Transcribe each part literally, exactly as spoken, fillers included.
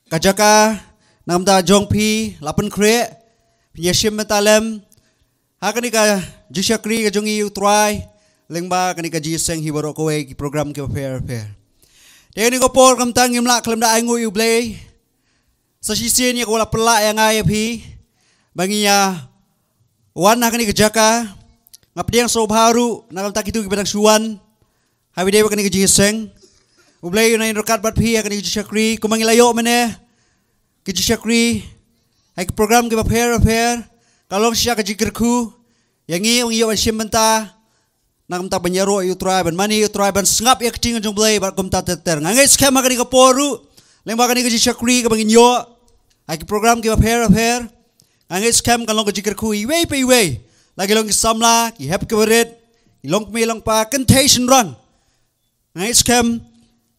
ka jaka na ka bynta jong phi la pynkhreh, phin ïa shim bynta lem ha kane ka jingshakri ka jong ngi ïa u Trai lyngba kane ka jingïaseng hi baroh kawei ki program kiba pher pher. Te kane ka por kumta ngim lah khlem da ai nguh ïa u Blei sa shisien ïa kaba la pynlah ïa nga ïa phi ba ngin ïa wan ha kane ka jaka. Nga pdiang sngewbha ruh na ka bynta kito kiba dang shu wan ha kaba ïadei bad kane ka jingïaseng. U Blei un nang ïaryngkat bad phi ha kane ka jingshakri kumba ngi la ïoh mynne. Ka jingshakri ha ki program kiba pher pher ka long shisha ka jingkyrkhu ïa ngi ba ngin ïoh ban shim bynta na ka bynta ban ïaroh ïa u Trai, ban mane ïa u Trai, ban sngap ïa ka ktien jong u Blei bad kumta ter ter. Nga ngeit skhem ha kane ka por ruh lyngba kane ka jingshakri kaba ngin ïoh ha ki program kiba pher pher, nga ngeit skhem kan long ka jingkyrkhu iwei pa iwei, la ki long ki samla, ki hep ki barit, ki longkmie longkpa, kynthei shynrang. Nga ngeit skhem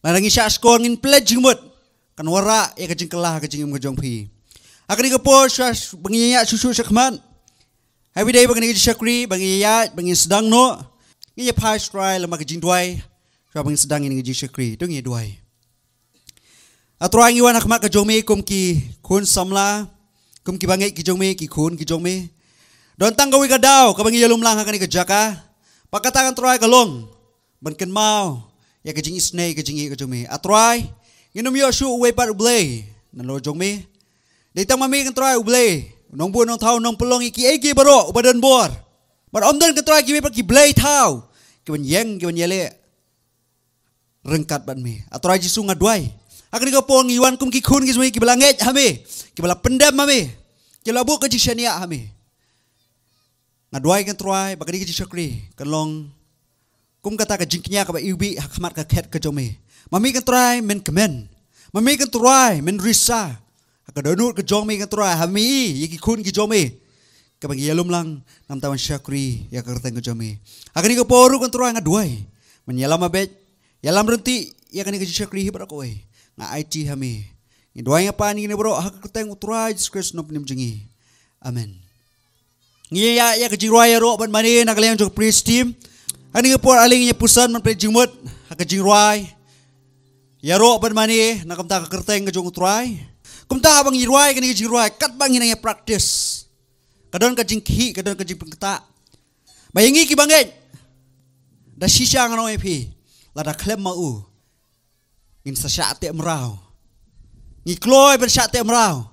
lada ngi shah shkor, ngin pynleit jingmut, kan wanrah ïa ka jingkylla ha ka jingim ka jong phi. Ha kane ka por shuwa ba ngin ïaid shuh shuh shakhmat ha kaba ïadei bad kane ka jingshakri, ba ngin ïaid, ba ngin sdang noh, ngin ïa phai sha u Trai lyngba ka jingduwai. Shuwa ba ngin sdang ïa kane ka jingshakri, to ngin ïa duwai. A Trai, ngi wan ha khmat ka jong me kum ki khun samla, kum ki bangeit ki jong me, ki khun ki jong me. Don tang kawei ka daw kaba ngi ïalum lang ha kane ka jaka. Bad kata kan Trai ka long ban kynmaw ïa ka jingisynei, ka jingïeit ka jong me. A Trai, ngin ym ïoh shuh uwei pat u Blei nalor jong me. Dei tang ma me kan Trai u Blei, u nongbuh nongthaw nongpynlong ïa kiei kiei baroh, uba don bor. Bad ym don kan Trai kiwei pat ki blei thaw kiban ïeng, kiban ïaleh ryngkat bad me. A Trai Jisu, nga duwai ha kane ka por ngi wan kum ki khun ki jong me kiba la ngeit ha me, kiba la pyndem ha me, kiba la buh ka jingshaniah ha me. Nga duwai kan Trai ba kane ka jingshakri kan long kum kata ka jingkñia kaba iwbih ha khmat ka khet ka jong me. Ma me kan Trai men kmen, ma me kan Trai men risa ha ka dohnud ka jong me kan Trai, ha me ïa ki khun ki jong me, kaba ngi ïalum lang na ka bynta ban shakri ïa ka kyrteng ka jong me. Ha kane ka por ruh kan Trai nga duwai ban ïalam beit, ïalam ryntih ïa kane ka jingshakri hi baroh kawei. Nga aiti ha me. Ngi duwai, nga pan ïa kine baroh ha ka kyrteng u Trai Jisu Khrist, nongpynim jong ngi. Amen. Ngi ïa ïa ka jingrwai ïaroh bad mane na ka liang jong ka praise team. Ha kane ka por ale ngin ïa puson ban pynleit jingmut ha ka jingrwai ïaroh bad mane na ka bynta ka kyrteng ka jong u Trai. Kumta haba ngi rwai kane ka jingrwai, katba ngi nang ïa practice, ka don ka jingkhih, ka don ka jingpynkhiah. Ba ïa ngi ki bangeit, da shisha ngan ong ïa phi, lada khlem ma u ngin sa shah teh mraw. Ngi kloi ban shah teh mraw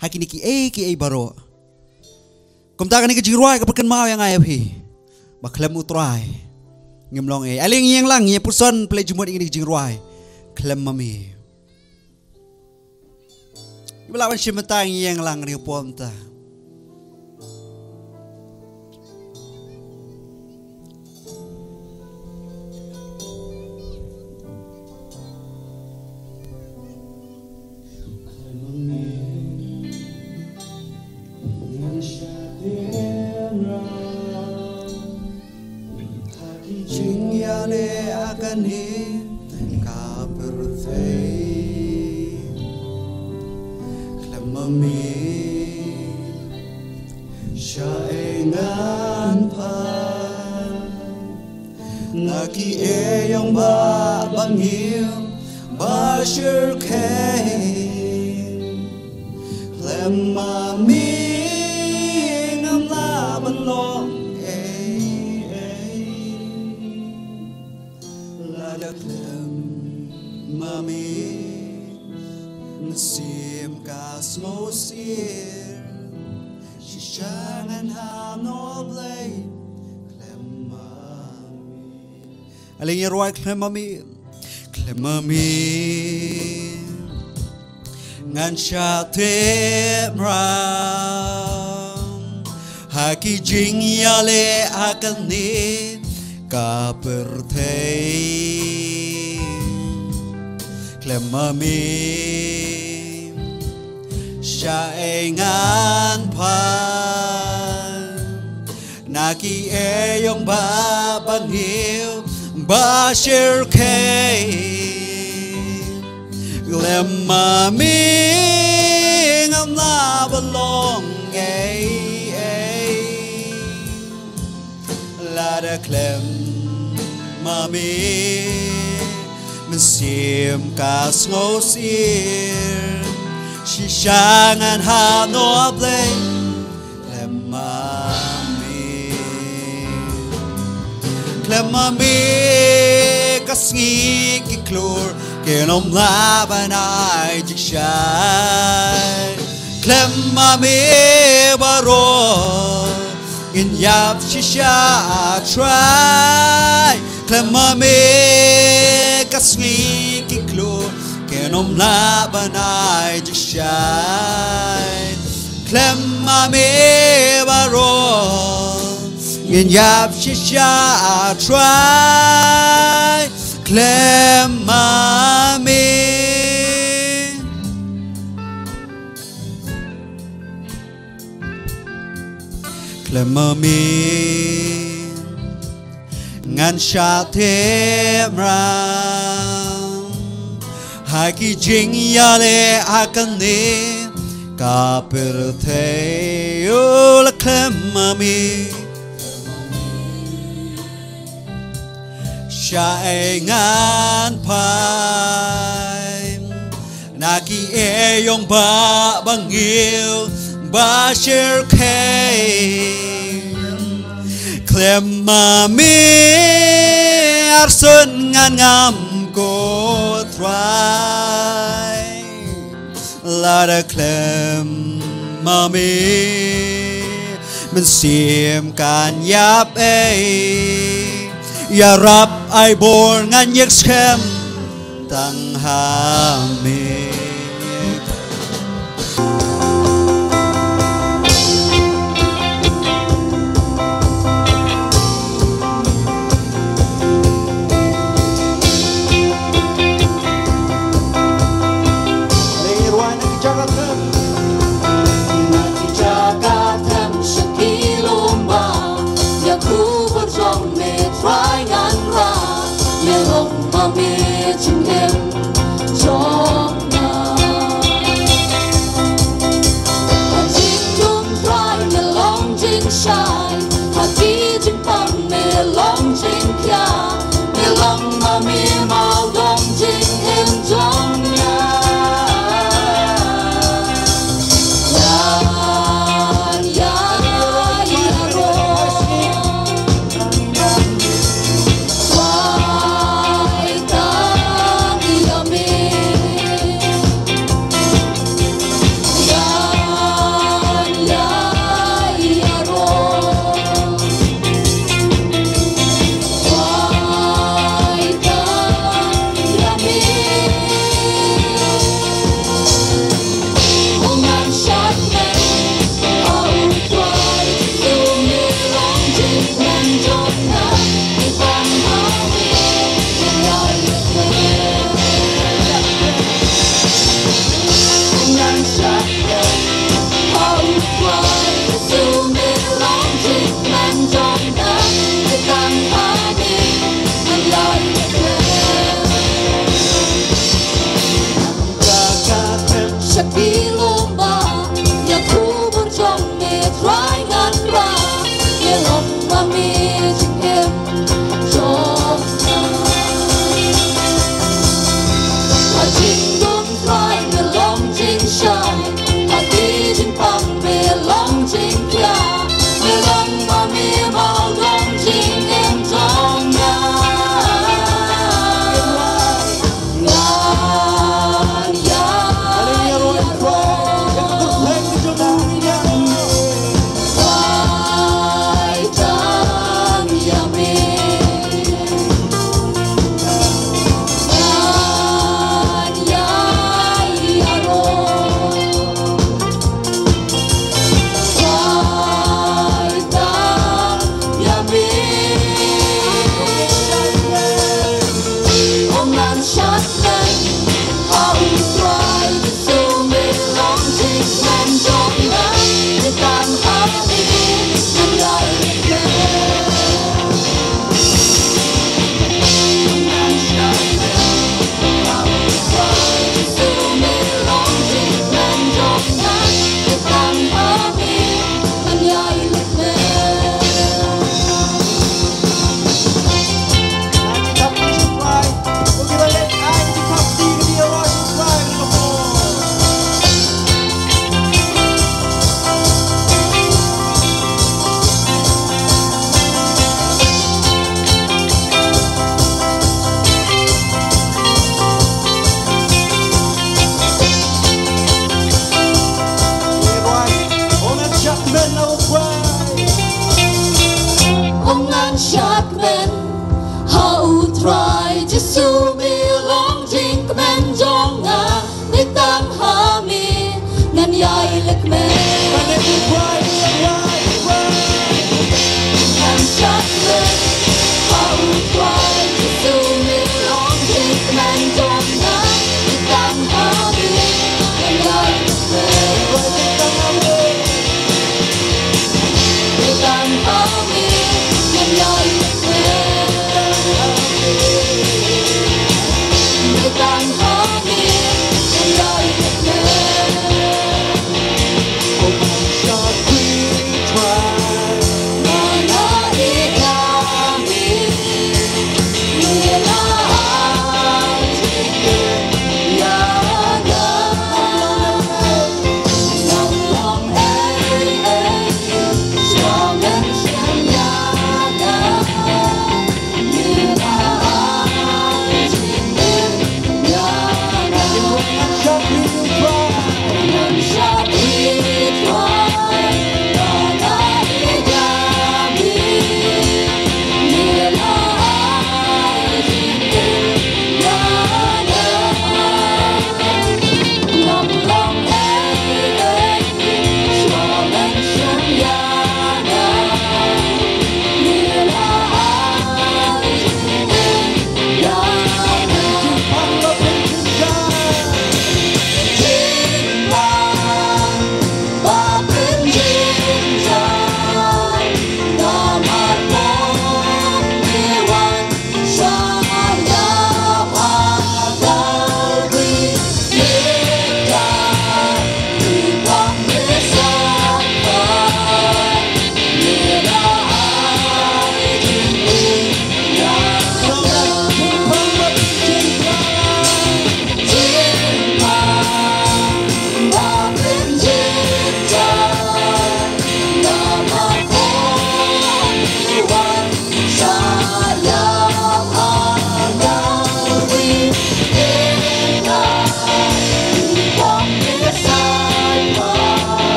ha kine kiei kiei baroh. Kumta kane ka jingrwai ka pynkynmaw ïa nga ïa phi ba khlem u Trai ngim long ei. Ale ngin ïeng lang, ngin ïa puson pynleit jingmut ïa kane ka jingrwai, Khlem ma me. Ngi ba lah ban shim bynta, ngi ïeng lang ha kane ka por mynta. Ki jingïaleh ha kane ka pyrthei. Khlem ma me, shaei ngan phai? Na kiei ïong ba bangim ba shyrkhei. Khlem ma me ngam lah ban long ei ei. Lada khlem ma me, mynsiem ka sngewsih. Shisha ngan ham noh Blei, khlem ma me. Ale ngin ïa rwai. Khlem ma me, khlem ma me, ngan shah teh mraw ha ki jingïaleh ha kane ka pyrthei. Khlem ma me, shaei ngan phai? Na kiei ïong ba bangim ba shyrkhei. Khlem ma me ngam lah ban long ei ei. Lada khlem ma me, mynsiem ka sngewsih. Shisha ngan hap noh Blei, khlem ma me. Khlem ma me ka sngi ki klur kin ym lah ban ai jingshai. Khlem ma me baroh ngin ïap shisha, ah Trai. Khlem ma me ka sngi ki klur kin ym lah ban ai jingshai. Khlem ma me baroh ngin ïap shisha, ah Trai. Khlem ma me. Khlem ma me ngan shah thied mrang ha ki jingïaleh ha kane ka pyrthei. Oh, la khlem ma me, shaei ngan phai na kiei kiei ba bangiew ba shyrkhei. Khlem ma me arsut ngan ngam, ko Trai. Lada khlem ma me, mynsiem kan ïap ei. Ïarap ai bor, ngan ïeng skhem tang ha me. Na ki jaka them sha ki lum ba, ïa ka khubor jong me Trai ngan rah, ïa long ma me jingim jong nga. Ha jingdum Trai me long jingshai, ha ki jingpang me long jingkhia, me long ma me mawdong jingim jong nga. Ïa, ïa, ïa, ro. Sha ki lum ba, ïa ka khubor jong me Trai ngan rah, ïa long ma me jingim jong nga. Ha jingdum Trai me long jingshai, ha ki jingpang me long jingkhia, me long ma me mawdong jingim jong nga. Ngan ïa, ïa, ïa,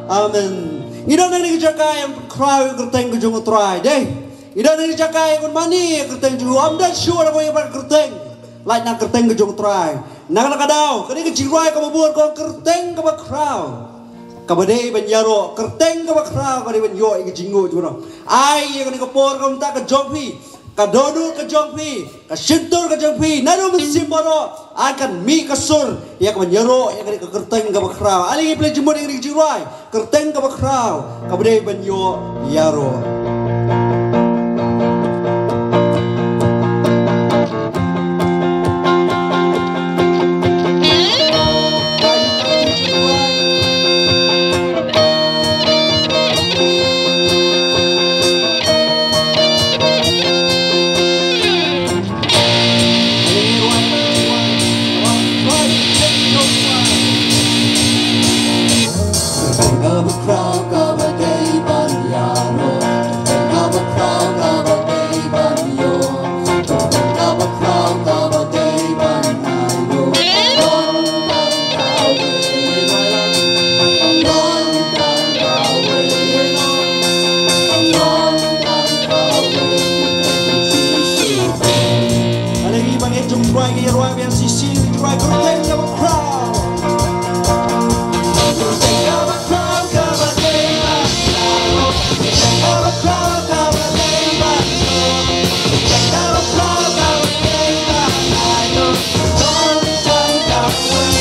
Amen. Ngi don ha kane ka jaka ïa ban khraw ïa ka kyrteng ka jong U Trai. Dei. Ngi don ha kane ka jaka ïa ban mane ïa ka kyrteng jong U. Ym don shuh da kawei pat ka kyrteng lait na ka kyrteng ka jong U Trai. Na kata ka daw, kane ka jingrwai kaba bun ka ong kyrteng kaba khraw, kaba dei ban ïaroh, kyrteng kaba khraw, kaba dei ban ïoh ïa ka jingngooh jingpyrkhat. Ai ïa kane ka por kumta ka jong phi, ka dohnud ka jong phi, ka shyntur ka jong phi, naduh mynsiem baroh, ai kan mih ka sur ïa ka ban ïaroh ïa kane ka kyrteng kaba khraw. Ale ngin pynleit jingmut ïa kane ka jingrwai, kyrteng kaba khraw, kaba dei ban ïoh ïaroh. Ale ngi bang ïa jong Trai ngi ïa rwai biang shisha, Trai kyrteng kaba khraw. Kyrteng kaba khraw kaba dei ban ïaroh. Kyrteng kaba khraw kaba dei ban ïaroh. Kyrteng kaba khraw kaba dei ban ïaroh. Don kan kawei.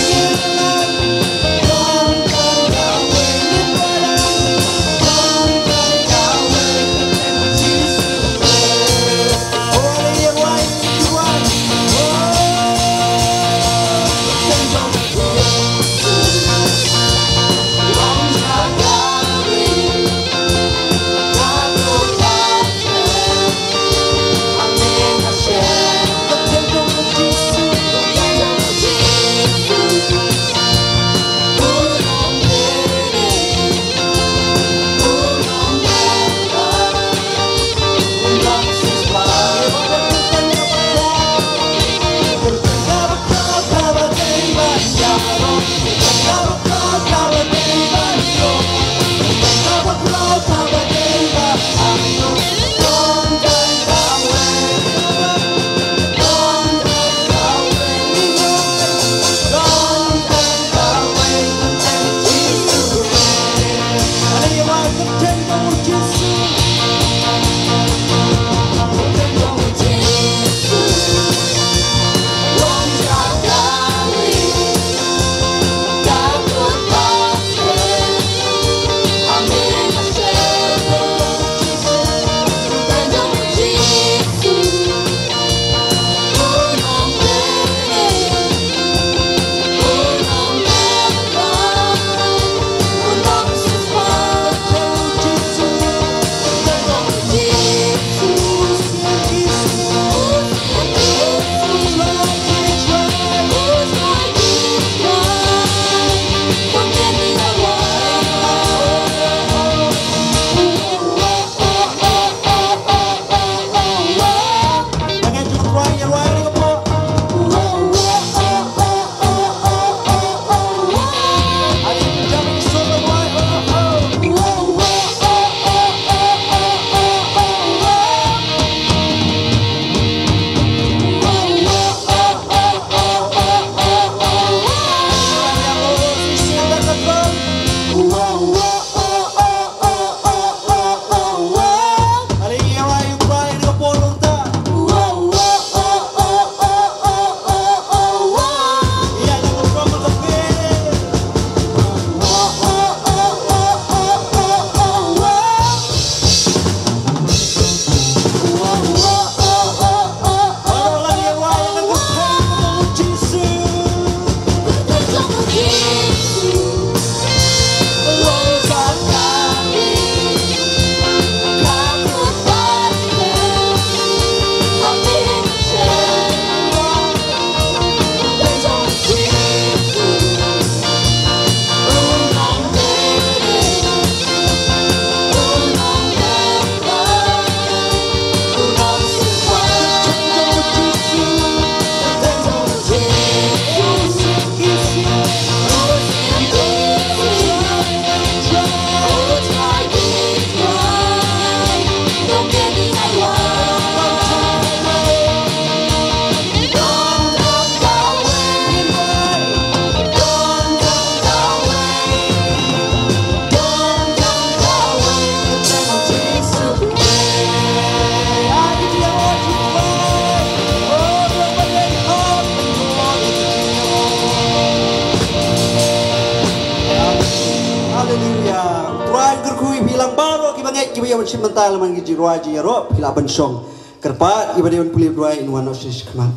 Ïa, Trai kyrkhu ïa phi lang baroh kiba ngeit kiba ïa ban shim bynta lem bad ka jingrwai jingïaroh, phi lah ban shong. Kyrpad ïa ba dei ban pule Trai, in wan noh sha khmat.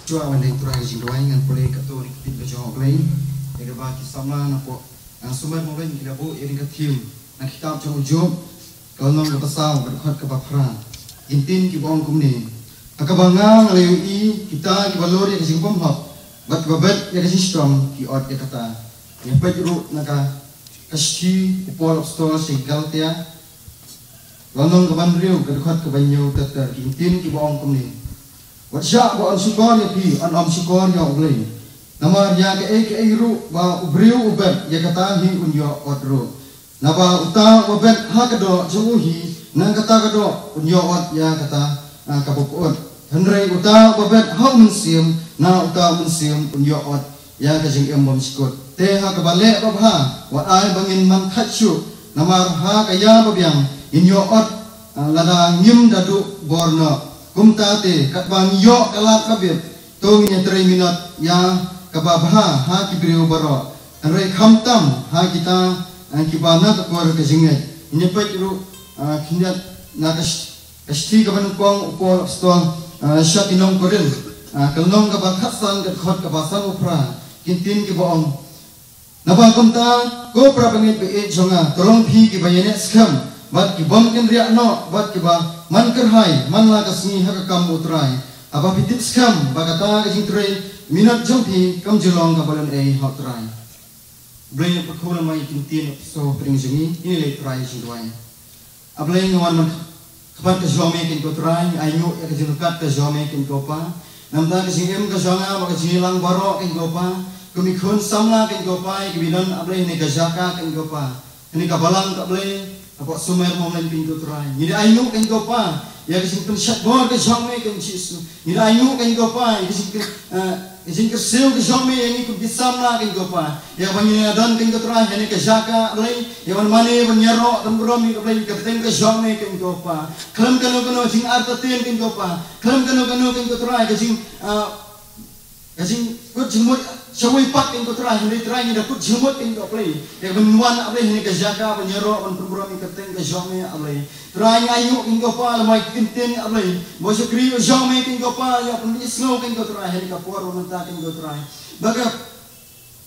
Shuwa ban dei Trai ka jingrwai, ngan pule katto katne ka jong U Blei. Ïa kaba ki samla na pdeng, ngan sumar mo ki la buh ïa ka theme na kitab jong u Job, ka lynnong kaba saw, ka dkhot kaba phra. Ki ktien kiba ong kumne: Ha kaba nga nga la ïohi, kita kiba lur ïa ka jingbymhok bad kiba bet ïa ka jingshitom ki ot ïa kata. Ïa peit ruh na ka, ka shithi u Paul Apostol sha ki Galatia, lynnong kaba hynriew, ka dkhot kaba hynñiew ter ter. Ki ktien kiba ong kumne: Wat shah ba yn shukor ïa phi, yn ym shukor ïa U Blei. Namar ïa kaei kaei ruh ba u briew u bet, ïa kata hi un ïoh ot ruh. Naba uta uba bet ha ka doh jong u hi, na kata ka doh un ïoh ot ïa kata, ah, kaba pyut. Hynrei uta uba bet ha u Mynsiem, na uta u Mynsiem un ïoh ot ïa ka jingim bymjukut. Te ha kaba leh babha, wat ai ba ngin man thait shuh, namar ha ka ïa babiang ngin ïoh ot, ah, lada ngim da duh bor noh. Kumta te, katba ngi ïoh ka lad ka bit, to ngin ïatrei minot ïa kaba bha ha ki briew baroh, hynrei khamtam ha kita, ah, kiba na ka por ka jingngeit. Ngin ïa peit ruh, ah, khyndiat na ka sh-, ka shithi kaba nyngkong u Paul Apostol, ah, sha ki nong Korinth, ah, ka lynnong kaba khatsan, ka dkhot kaba sanphew phra. Ki ktien kiba ong: Naba kumta, ko para bangeit ba ïeit jong nga, to long phi kiba ïaineh skhem bad ki bym kynriah noh bad kiba man kyrhai man la ka sngi ha ka kam U Trai. Haba phi tip skhem ba kata ka jingtrei minot jong phi kam ju long kaba lehnoh ha U Trai. Blei ïa pyrkhat lem ïa ki ktien pynshoi pyrshah jong ngi, ïa lei Trai jingduwai. A Blei, ngi wan man khmat ka jong me, kynrad ko Trai, ngi ainguh ïa ka jingryngkat ka jong me, kynrad ko Pa. Namar ka jingim ka jong nga bad ka jingïalang baroh, kynrad ko Pa. Kum ki khun samla, kynrad ko Pa, ïa kiba don, A Blei, ha kane ka jaka, kynrad ko Pa. Ha kane ka balang, A Blei, hapoh sumar Mawlai, kynrad ko Trai. Ngi ainguh, kynrad ko Pa, ïa ka jingpynshait bor ka jong me, kynrad Jisu. Ngi ainguh, kynrad ko Pa, ïa ka jing, eh, ka jingkyrsiew ka jong me ïa ngi kum ki samla, kynrad ko Pa. Ïa ba ngin ïa don, kynrad ko Trai, ha kane ka jaka, A Blei, ïa ban mane ban ïaroh ban burom ïa, A Blei, ïa ka kyrteng ka jong me, kynrad ko Pa. Khlem kano kano jingartatien, kynrad ko Pa. Khlem kano kano, kynrad ko Trai, ka jing, ah, ka jingkut jingmut shawei pat, kynrad ko Trai, hynrei Trai, ngi da kut jingmut, kynrad ko Blei. Ïa ban wan, A Blei, ha kane ka jaka ban ïaroh ban burom ïa ka kyrteng ka jong me, A Blei. Trai, ngi ainguh, kynrad ko Pa, lem ïa ki ktien, A Blei, ba u shakri u jong me, kynrad ko Pa, ïa pynlong sngewbha, kynrad ko Trai, ha kane ka por ba mynta, kynrad ko Trai. Ba ka,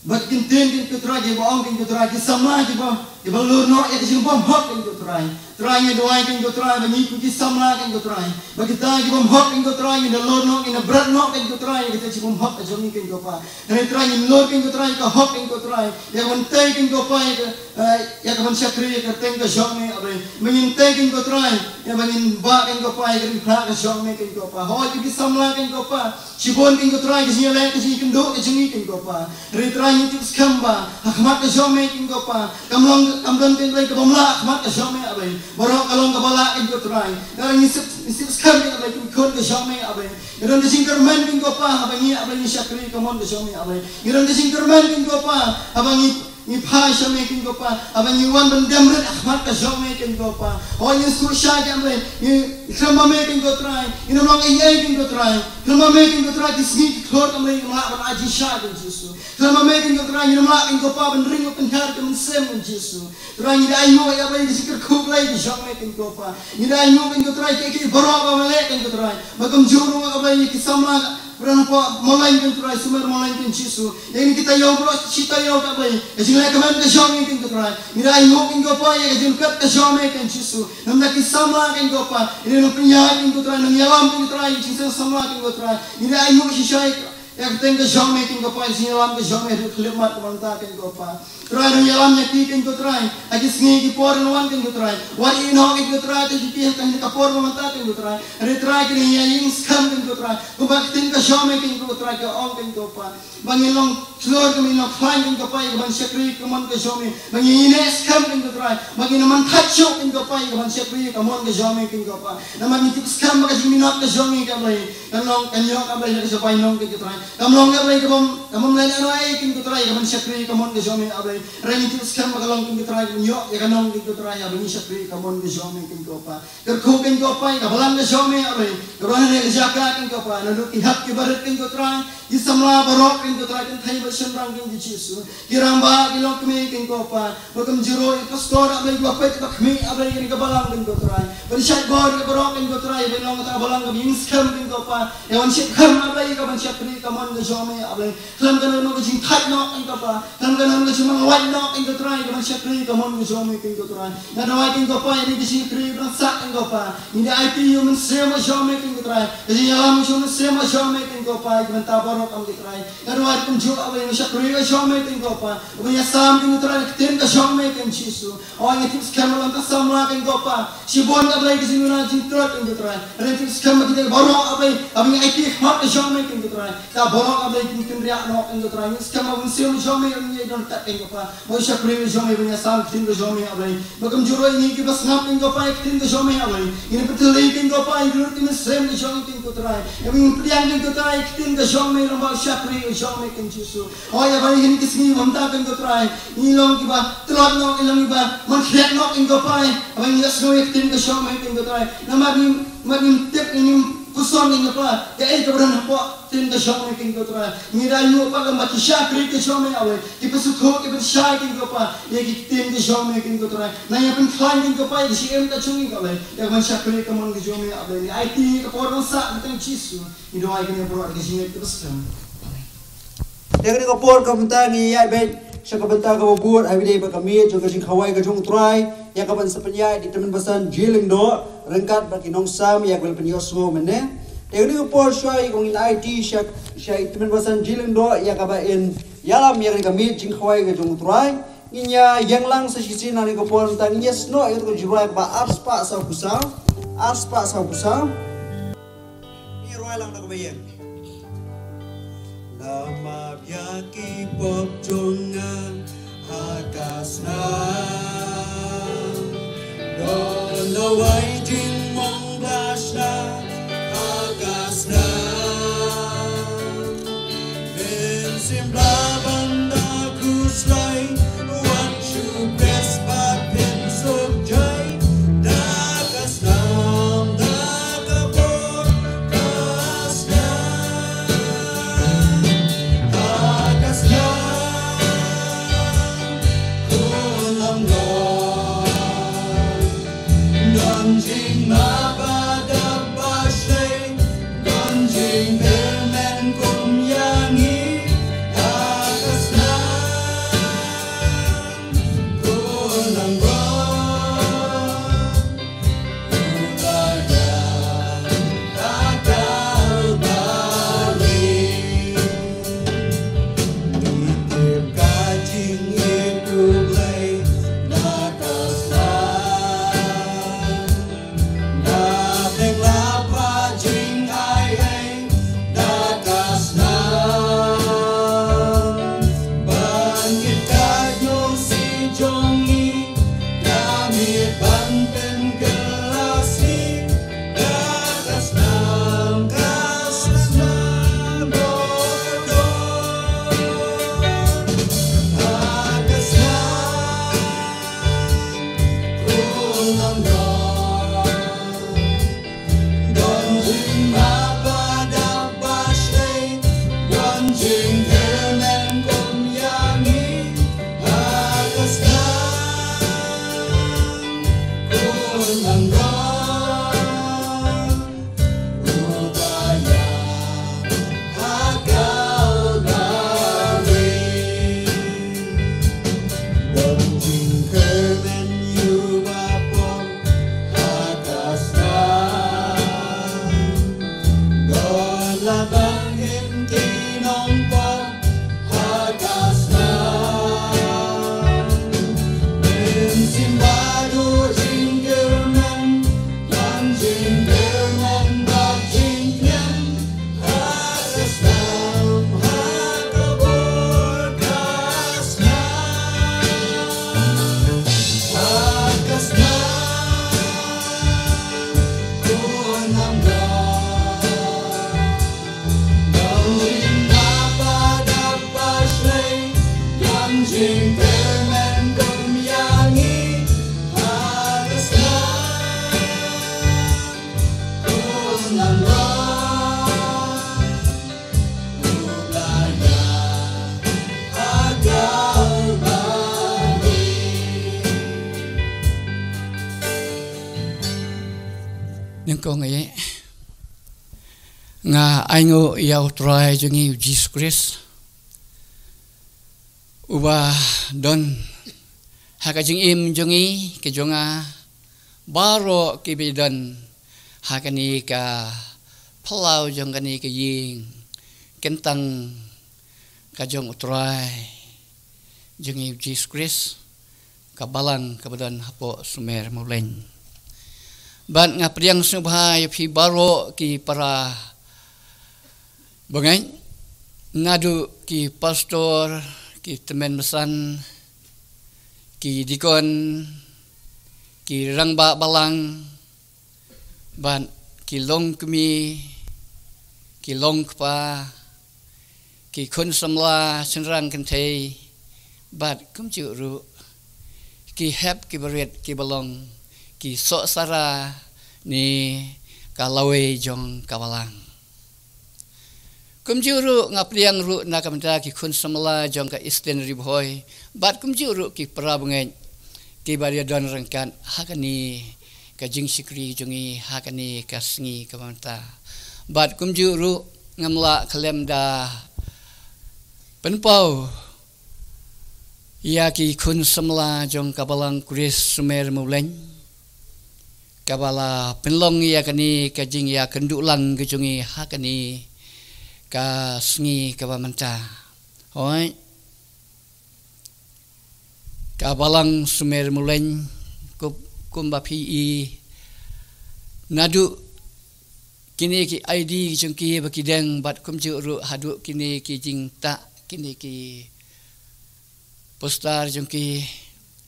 ba ki ktien, kynrad ko Trai, kiba ong, kynrad ko Trai, ki samla kiba, kiba lur noh ïa ka jingbymhok, kynrad ko Trai. Trai, ngi duwai, kynrad ko Trai, ba ngi kum ki samla, kynrad ko Trai, ba kita ki bymhok, kynrad ko Trai, ngin da lur noh, ngin da bret noh, kynrad ko Trai, ïa kita ki bymhok ka jong ngi, kynrad ko Pa. Hynrei Trai, ngin lur, kynrad ko Trai, ïa ka hok, kynrad ko Trai, ïa ka ban tei, kynrad ko Pa, ïa ka, eh, ïa ka ban shakri ïa ka kyrteng ka jong me, A Blei. Ba ngin tei, kynrad ko Trai, ïa ba ngin bah, kynrad ko Pa, ïa ka ri phla ka jong me, kynrad ko Pa. Hooid, ki samla, kynrad ko Pa, shibun, kynrad ko Trai, ka jingïaleh, ka jingïakynduh ka jong ngi, kynrad ko Pa. Hynrei Trai, ngi tip skhem ba ha khmat ka jong me, kynrad ko Pa, kam long, kam don kynrad ka bym lah ha khmat ka jong me, A Blei. Baroh ka long kaba lah, kynrad ko Trai. Trai, ngi tip, ngi tip skhem, kynrad ko Pa, kum ki khun ka jong me, A Blei. Ngi don ka jingkyrmen, kynrad ko Pa, haba ngi, A Blei, ngi shakri ka mon ka jong me, A Blei. Ngi don ka jingkyrmen, kynrad ko Pa, haba ngi, ngi phai sha me, kynrad ko Pa, haba ngi wan ban dem rit ha khmat ka jong me, kynrad ko Pa. Hooid, ngi sngewsih, A Blei, ngi khlem ma me, kynrad ko Trai, ngim long ei ei, kynrad ko Trai. Khlem ma me, kynrad ko Trai, ki sngi ki khlur, A Blei, ngim lah ban ai jingshisha, kynrad Jisu. Khlem ma me, kynrad ko Trai, ngim lah, kynrad ko Pa, ban ring ban pynhiar ka mynsiem, kynrad Jisu. Trai, ngi da ainguh, A Blei, ïa ka jingkyrkhu Blei ka jong me, kynrad ko Pa. Ngi da ainguh, kynrad ko Trai, kiei kiei baroh ba leh, kynrad ko Trai. Ba kumjuh ruh, A Blei, ïa ki samla, ba don hapoh Mawlai, kynrad ko Trai, sumar Mawlai, kynrad Jisu. Ïa kine ki taïew baroh, shi taïew, A Blei, ka jingleh kmen ka jong ngi, kynrad ko Trai. Ngi da ainguh, kynrad ko Pa, ïa ka jingkyrkhu ka jong me, kynrad Jisu. Namar ki samla, kynrad ko Pa, ïa ngi nongpynïaid, kynrad ko Trai, nongïalam, kynrad ko Trai, ïa ki jingseng samla, kynrad ko Trai. Ngi da ainguh shisha ïa ka kyrteng ka jong me, kynrad ko Pa, ïa ka jingïalam ka jong me, haduh khyllipmat ka mynta, kynrad ko Pa. Trai, nongïalam ïa ki, kynrad ko Trai, ha ki sngi ki por ba wan, kynrad ko Trai. Wat ïehnoh, kynrad ko Trai, ïa ki ha kane ka por ba mynta, kynrad ko Trai. Hynrei Trai, ka nongïalam skhem, kynrad ko Trai. Kumba ka ktien ka jong me, kynrad ko Trai, ka ong, kynrad ko Pa, ba ngin long shlur, ka ngin long khlaiñ, kynrad ko Pa, ïa ka ban shakri ka mon ka jong me. Ba ngin ïaineh skhem, kynrad ko Trai, ba ngin ym man thait shuh, kynrad ko Pa, ïa ka ban shakri ka mon ka jong me, kynrad ko Pa. Namar ngi tip skhem ba ka jingminot ka jong ngi, A Blei, kan long, kan ïoh, A Blei, ha ka jingbainong, kynrad ko Trai. Kam long, A Blei, ka bym, ka bym leh noh ei, kynrad ko Trai, ïa ka ban shakri ka mon ka jong me, A Blei. Hynrei ngi tip skhem ba ka long, kynrad ko Trai, ka ban ïoh ïa ka nong, kynrad ko Trai, ha ba ngin shakri ka mon ka jong me, kynrad ko Pa. Kyrkhu, kynrad ko Pa, ïa ka balang ka jong me, A Blei. Ka balang ha kane ka jaka, kynrad ko Pa, naduh ki hep ki barit, kynrad ko Trai. Ki samla baroh kein ko Trai, kynthei bad shynrang kein ko Jisu. Ki rangbah, ki longkmie kein ko Pa. Ba kumjuh ruh ïa ki pastor, A Blei, kiba peit, kiba khmih, A Blei, ïa kane ka balang kein ko Trai. Ban shait bor ïa ki baroh kein ko Trai, ban long kata ka balang kaba ïeng skhem kein ko Pa. Ïa ban shait kham, A Blei, ïa ka ban shakri ka mon ka jong Me, A Blei. Khlem ka don ka jingthait noh kein ko Pa. Khlem ka don ka jingmang wait noh kein ko Trai, ïa ka ban shakri ka mon ka jong Me kein ko Trai. Nga duwai kein ko Pa, ïa kane ka jingshakri ba sah kein ko Pa. Ngi da aiti ïa u Mynsiem jong Me kein ko Trai. Ka jingïalam jong u Mynsiem jong Me kein ko Pa, ïa ka bynta baroh kein ko Trai. Nga duwai kumjuh A Blei, ngi shakri ka jong Me kein ko Pa. Ban ïasam kein ko Trai, ka ktien ka jong Me kein Jisu. O, ngi tip skhem ba long ka samla kein ko Pa. Shibun A Blei ka jingduna jingtrud kein ko Trai. Ngi tip skhem ba kita baroh A Blei, A Blei ngi aiti khmat ka jong Me kein ko Trai. Ka baroh A Blei kin kynriah noh kein ko Trai. Ngi skhem ba u Mynsiem jong Me un ïai don tat kein ko Pa. Ba u shakri ka jong Me, ban ïasam ka ktien ka jong Me A Blei. Ba kumjuh ruh ïa ngi kiba sngap kein ko Pa ïa ka ktien ka jong Me A Blei. Ngin pyntylli kein ko Pa ïa ki lut ki mynsiem ki jong ngi kein ko Trai. Ïa ba ngin pdiang kein ko Trai ïa ka ktien ka jong Me, long ba u shakri ka jong Me kein Jisu. O ïa ba ïa kine ki sngi ba mynta kein ko Trai. Ngi long kiba tlot noh, ngi long kiba man khriat noh kein ko Pa. Ïa ba ngin ïohsngew ïa ka ktien ka jong Me kein ko Trai. Namar ngim, namar ngim tip, ngim puson kein ko Pa. Kaei kaba don hapoh ktien ka jong Me kein ko Trai. Ngi da ïoh pat lem bad ki shakri ka jong Me A Blei. Ki pynsngewthuh, ki pynshai kein ko Pa. Ïa ki ktien ka jong Me kein ko Trai. Nang ïa pynkhlaiñ kein ko Pa ïa ka jingim ka jong ngi A Blei. Ïa ka ban shakri ka mon ka jong Me A Blei. Ngi aiti ka por ba sah ha ka kyrteng Jisu. Ngi duwai kane baroh ha ka jingngeit kaba skhem. Te kane ka por ka mynta ngi ïaid beit sha ka bynta kaba bud, ha kaba ïadei bad ka miet jong ka jingkhawai ka jong U Trai, ïa kaban sa pynïaid da i Tymmen Basan G. Lyngdoh ryngkat bad ki nongsam, ïa kaba la pynïohsngew mynne. Te kane ka por shuwa ïa kaba ngin aiti sha, sha i Tymmen Basan G. Lyngdoh ïa kaba in ïalam ïa kane ka miet jingkhawai ka jong U Trai, ngin ïa ïeng lang sa shisien ha kane ka por, mynta ngin ïa snoh ïa kata ka jingrwai kaba arspah sawphew saw, arspah sawphew saw. Ngi rwai lang da kaba ïeng. La map ïa ki pop jong nga ha ka snam. Don da wai jingmong ba shna ha ka snam. Mynsiem Blei ban da khuslai, wat shu best bad pynsuk jai. Da ka snam, da ka bor ka snam. Ha ka snam, ko lam lor. Don jingmap ba dap ba shlei, don jingkyrmen kum ïa ngi ha ka snam. Ko nang rong u la ïa ta Kalbari. Ngi tip ka jingïeit U Blei na ka snam. Da pynlap ha jingaiei na ka snam. Ban kit ka ïingsi jong ngi Kong eh, nga ainguh ïa u Trai jong ngi u Jisu Khrist, uba don ha ka jingim jong ngi, ka jong nga, baroh kiba don ha kane ka phyllaw jong kane ka ïing kyntang ka jong u Trai jong ngi u Jisu Khrist, ka balang kaba don hapoh Sumer Mawleng. Bad nga pdiang sngewbha ïa phi baroh ki para bangeit, naduh ki pastor, ki tymmen basan, ki dikon, ki rangbah balang, bad ki longkmie, ki longkpa, ki khun samla shynrang kynthei, bad kumjuh ruh ki hep ki barit kiba long ki sohsara ne ka lawei jong ka balang. Kumjuh ruh nga pdiang ruh na ka bynta ki khun samla jong ka Eastern Ri Bhoi, bad kumjuh ruh ki para bangeit kiba ïadon ryngkat ha kane ka jingshakri jong ngi ha kane ka sngi kaba mynta. Bad kumjuh ruh ngam lah khlem da pynpaw ïa ki khun samla jong ka balang Khrist Sumer Mawleng, kaba la pynlong ïa kane ka jingïakynduh lang ka jong ngi ha kane ka sngi kaba mynta. Hooid, ka balang Sumer Mawleng, kum, kumba phi i, naduh kine ki ID jong ki ba ki deng, bad kumjuh ruh haduh kine ki jingtah, kine ki poster jong ki,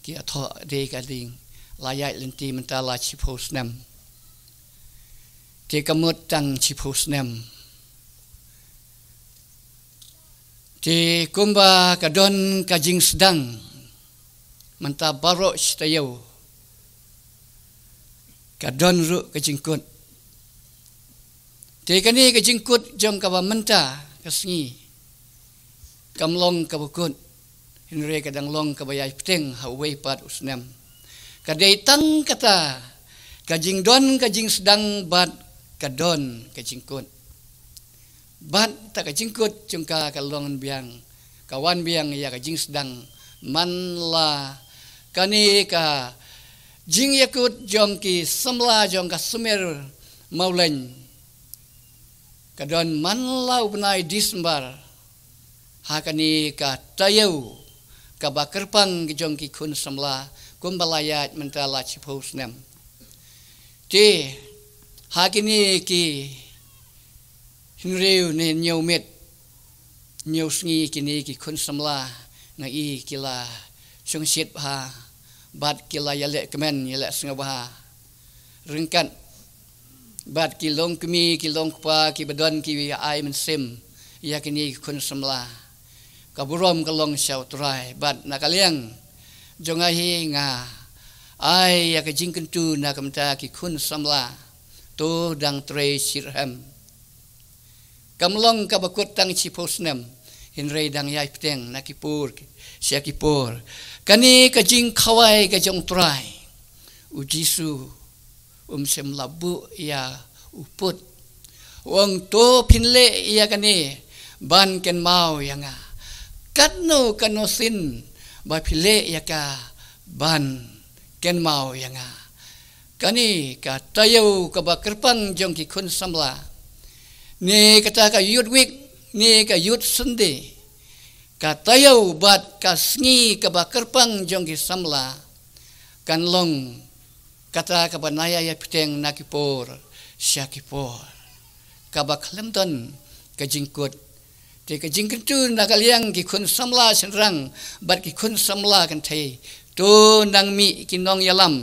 ki ïathoh dei ka ding, la ïaid lynti mynta la shiphew snem. Te ka mut tang shiphew snem. Te kumba ka don ka jingsdang, mynta baroh shi taïew ka don ruh ka jingkut. Te kane ka jingkut jong kaba mynta ka sngi, kam long kaba kut, hynrei ka dang long kaba ïai bteng ha uwei pat u snem. Ka dei tang kata, ka jingdon ka jingsdang bad ka don ka jingkut. Bad ta ka jingkut jong ka ka long biang, ka wan biang ïa ka jingsdang, man la kane ka jingïakut jong ki samla jong ka Sumer Mawleng ka don man la u bnai December, ha kane ka taïew kaba kyrpang jong ki khun samla, kumba la ïaid mynta la shiphew snem. Te ha kine ki hynriew ne hynñiew miet, hynñiew sngi kine ki khun samla nga i ki la shongshit bha, bad ki la ïaleh kmen, ïaleh sngewbha ryngkat bad ki longkmie, ki longkpa, kiba don kiba ai mynsiem ïa kine ki khun samla. Ka burom ka long sha u Trai, bad na ka liang jong nga hi nga ai ïa ka jingkyntu na ka bynta ki khun samla, to dang trei shitrhem. Kam long kaba kut tang shiphew snem, hynrei dang ïai bteng na ki por sha ki por. Kane ka jingkhawai ka jong u Trai, u Jisu um shym la buh ïa u put. U ong, to phin leh ïa kane ban kynmaw ïa nga. Katno katno sien ba phi leh ïa ka ban kynmaw ïa nga. Kane ka taïew kaba kyrpang jong ki khun samla, ne kata ka Youth Week, ne ka Youth Sunday, ka taïew bad ka sngi kaba kyrpang jong ki samla kan long kata kaba na ïai bteng na ki por sha ki por, kaba khlem don ka jingkut. Te ka jingkyntu na ka liang ki khun samla shynrang bad ki khun samla kynthei, to nang mih ki nongïalam.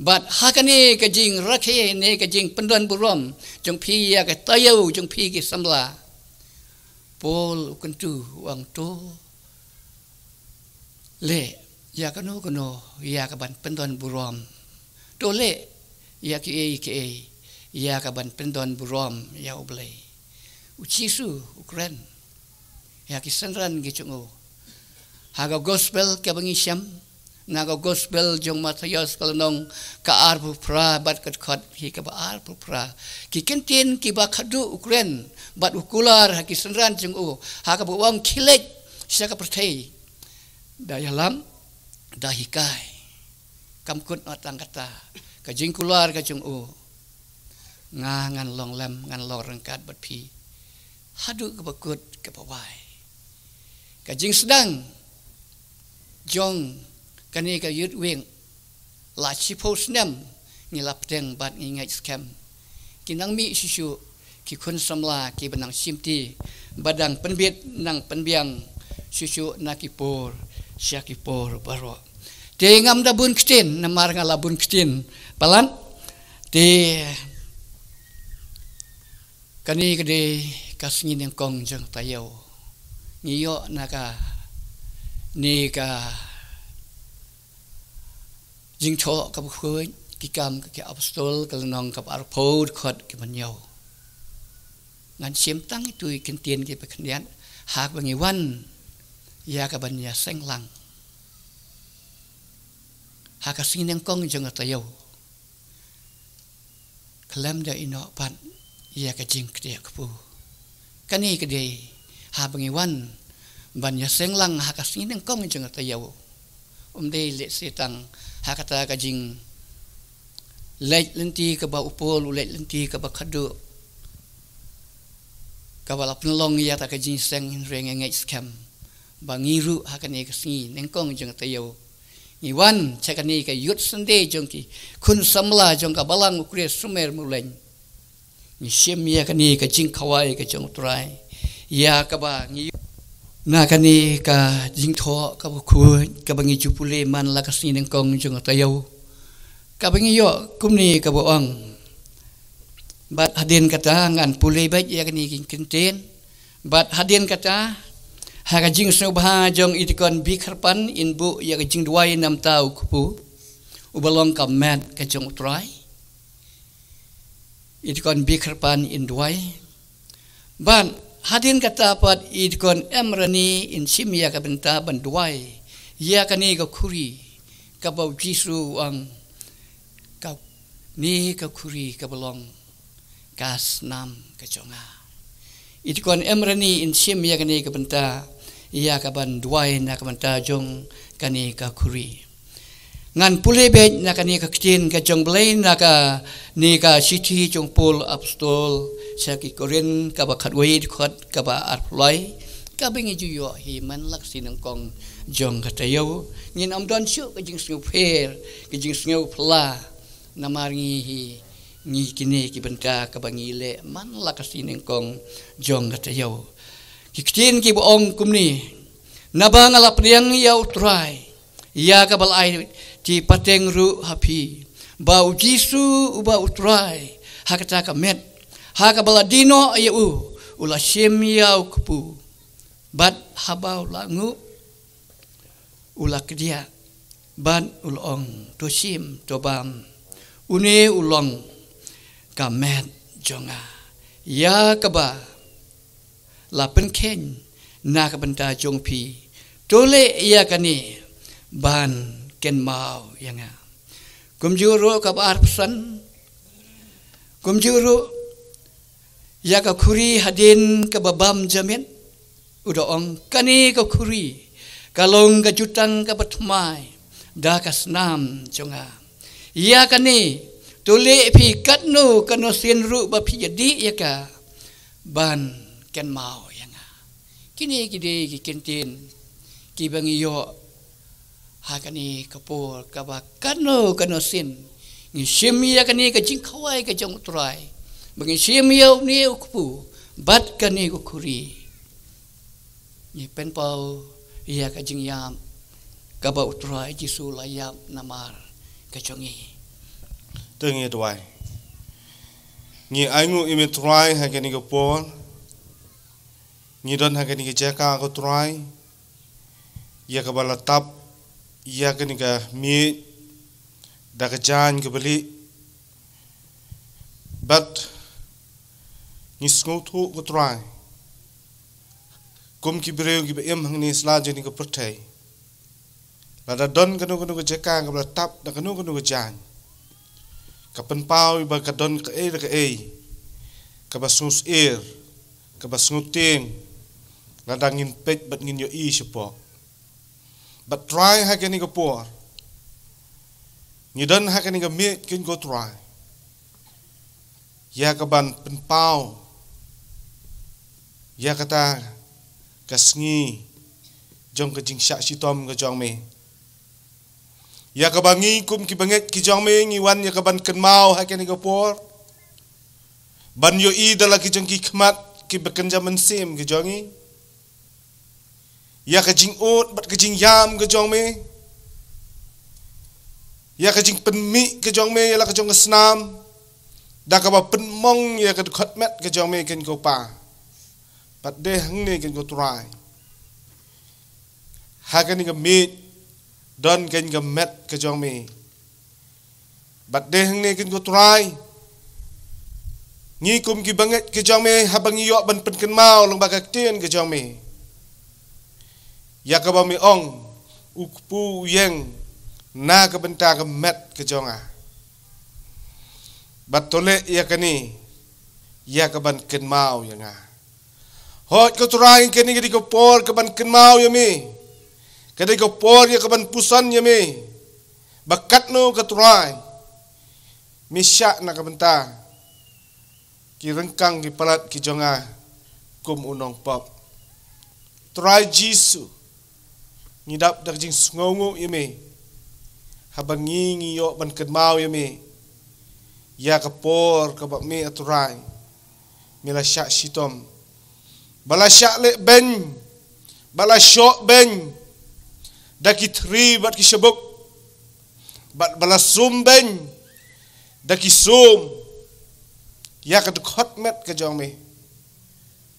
Bad ha kane ka jingrakhe ne ka jingpyndon burom jong phi ïa ka taïew jong phi ki samla, Paul u kyntu, u ong, to leh ïa kano kano ïa ka ban pyndon burom. To leh ïa kiei kiei ïa ka ban pyndon burom ïa U Blei. U Jisu u kren ïa ki synran ki jong u ha ka gospel kaba ngi shem, Na ka gospel jong Mathaios ka lynnong ka arphew phra bad ka dkhot hi kaba arphew phra. Ki kyntien kiba khadduh u kren bad u kular ha ki synran jong u, ha kaba u ong, khie leit sha ka pyrthei, da ïalam, da hikai. Kam kut noh tang kata, ka jingkular ka jong u, nga ngan long lem, ngan long ryngkat bad phi haduh kaba kut kaba wai. Ka jingsdang jong kane ka Youth Week, la shiphew snem ngi la pdiang bad ngi ngeit skhem. Ki nongmih shuh shuh, ki khun samla kiba nang shimti, ba dang pynbit nang pynbiang shuh shuh na ki por sha ki por baroh. Te ngam da bun ktien, namar nga la bun ktien palat. Te kane ka dei ka sngi nyngkong jong taïew. Ngi ïoh na kane ka Jingthoh kaba khuid, Ki Kam ki Apostol, ka lynnong kaba arphew, dkhot kaba hynñiew. Ngan shim tang itu i kyntien kiba khyndiat, ha kaba ngi wan ïa kaban ïaseng lang ha ka sngi nyngkong jong ka taïew, khlem da ïehnoh pat ïa ka jingktieh kpu. Kane ka dei haba ngi wan ban ïaseng lang ha ka sngi nyngkong jong ka taïew. Um dei lehse tang ha kata ka jingleit lynti kaba u Paul u leit lynti kaba khadduh, kaba la pynlong ïa kata ka jingïaseng, hynrei nga ngeit skhem ba ngi ruh ha kane ka sngi nyngkong jong ka taïew, ngi wan sha kane ka Youth Sunday jong ki khun samla jong ka Balang U Khrist Sumer Muleng. Ngi shim ïa kane ka jingkhawai ka jong U Trai, ïa kaba ngi, na kane ka jingthoh kaba khuid kaba ngi ju pule man la ka sngi nyngkong jong ka taïew, kaba ngi ïoh kumne kaba ong. Bad hadien kata ngan pule beit ïa kane ka kyntien. Bad hadien kata, ha ka jingsngewbha jong i Deacon B. Kharpan, in buh ïa ka jingduwai na ka bynta u kpu uba long ka met ka jong U Trai. I Deacon B. Kharpan in duwai. Bad hadien kata pat i Deacon M. Rani in shim ïa ka bynta ban duwai ïa kane ka khuri kaba U Jisu u ong, kane ka khuri kaba long ka snam ka jong nga. I Deacon M. Rani in shim ïa kane ka bynta, ïa kaban duwai na ka bynta jong kane ka khuri. Ngan pule beit na kane ka ktien ka jong U Blei na kane ka shithi jong u Paul Apostol sha ki Korinth kaba khatwei, dkhot kaba arphew lai, kaba ngi ju ïoh hi man la ka sngi nyngkong jong ka taïew. Ngin ym don shuh ka jingsngewpher, ka jingsngewphylla, namar ngi hi, ngi kine ki bynta kaba ngi leh man la ka sngi nyngkong jong ka taïew. Ki ktien kiba ong kumne: Naba nga la pdiang ïa U Trai, ïa kaba la aiti pateng ruh ha phi, ba U Jisu uba U Trai, ha kata ka met, ha kaba la die noh ïa u, u la shim ïa u kpu. Bad haba u la nguh, u la kdiah, bad u la ong, to shim, to bam, une u long ka met jong nga, ïa kaba la pynkheiñ na ka bynta jong phi. To leh ïa kane ban kynmaw ïa nga. Kumjuh ruh kaba arphew san, kumjuh ruh ïa ka khuri hadien kaba bam jamet, u da ong, kane ka khuri ka long ka jutang kaba thymmai da ka snam jong nga. Ïa kane, to leh phi katno katno sien ruh ba phi ïa dih ïa ka, ban kynmaw ïa nga. Kine ki dei ki kyntien kiba ngi ïoh ha kane ka por kaba katno katno sien ngi shim ïa kane ka jingkhawai ka jong U Trai, ba ngi shim ïa une u kpu bad kane ka khuri. Ngi pynpaw ïa ka jingïap kaba U Trai Jisu la ïap namar ka jong ngi. To ngin duwai. Ngi ainguh ïa me Trai ha kane ka por. Ngi don ha kane ka jaka, ko Trai, ïa kaba la tap ïa kane ka miej da ka jaiñ kaba lieh. Bad ngi sngewthuh, ko Trai, kum ki briew kiba im hangne sla jong kane ka pyrthei, Lada don kano kano ka jaka kaba la tap da kano kano ka jaiñ, ka pynpaw ba ka don kaei da kaei kaba sngewsyier, kaba sngewtieng, lada ngin peit bad ngin ïohi shapoh. Bad Trai, ha kane ka por ngi don ha kane ka miej, ko Trai, ïa kaban pynpaw ïa kata ka sngi jong ka jingshah shitom ka jong me, ïa kaba ngi kum ki bangeit ki jong me ngi wan ïa kaban kynmaw ha kane ka por, ban ïohi da la ki jong ki khmat kiba kynja mynsiem ki jong ngi, ïa ka jingud bad ka jingïam ka jong me, ïa ka jingpynmih ka jong me ïa la ka jong ka snam, da kaba pynmong ïa ka dkhot met ka jong me, ko Pa. Bad dei hangne, ko Trai, ha kane ka miej don kane ka met ka jong me. Bad dei hangne, ko Trai, ngi kum ki bangeit ki jong me, haba ngi ïoh ban pynkynmaw lyngba ka ktien ka jong me, ïa kaba me ong, u kpu u ïeng na ka bynta ka met ka jong nga. Bad to leh ïa kane ïa kaban kynmaw ïa nga. Hooid, ko Trai, kane ka dei ka por kaban kynmaw ïa me, ka dei ka por ïa kaban puson ïa me, ba katno, ko Trai, me shah na ka bynta ki ryngkang ki palat ki jong nga kum u nongpop. Trai Jisu, ngi dap da ka jingsngewnguh ïa me, haba ngi, ngi ïoh ban kynmaw ïa me, ïa ka por kaba me, ko Trai, me la shah shitom, ba la shah leh beiñ, ba la shoh beiñ da ki thri bad ki shabuk, bad ba la sum beiñ da ki sum ïa ka dkhot met ka jong me.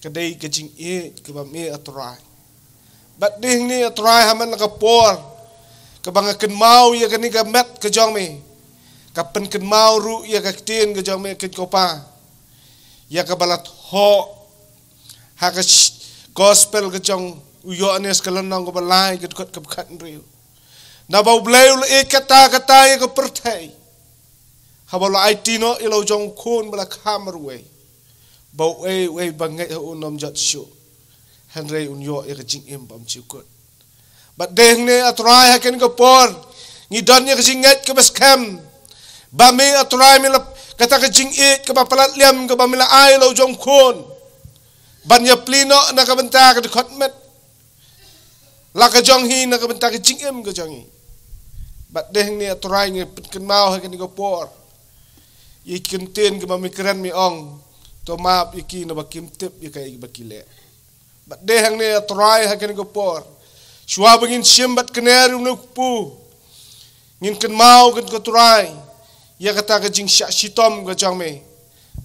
Ka dei ka jingïeit kaba me, ko Trai. Bad dei hangne, ko Trai, ha man la ka por kaba nga kynmaw ïa kane ka met ka jong me, ka pynkynmaw ruh ïa ka ktien ka jong me, ko Pa, ïa kaba la thoh ha ka sh-, gospel ka jong u Ïoannis, ka lynnong kaba lai, ka dkhot kaba khathynriew. Naba U Blei u la ïeit katta katta ïa ka pyrthei, haba u la aiti noh ïa la u jong u Khun ba la kha marwei, ba uei uei ba ngeit ha u un ym jot shuh, hynrei un ïoh ïa ka jingim ba ym ju kut. Bad dei hangne, ko Trai, ha kane ka por ngi don ïa ka jingngeit kaba skhem ba me, ko Trai, me la, kata ka jingïeit kaba palat liam kaba me la ai ïa la u jong u Khun, ban ïapli noh na ka bynta ka dkhot met, la ka jong hi, na ka bynta ka jingim ka jong ngi. Bad dei hangne, ko Trai, ngi pynkynmaw ha kane ka por ïa ki kyntien kiba me kren, me ong, to map ïa ki, naba kim tip ïa kaei ba ki leh. Bad dei hangne, ko Trai, ha kane ka por, shuwa ba ngin shim bad kner ïa une u kpu, ngin kynmaw, ko Trai, ïa kata ka jingshah shitom ka jong me,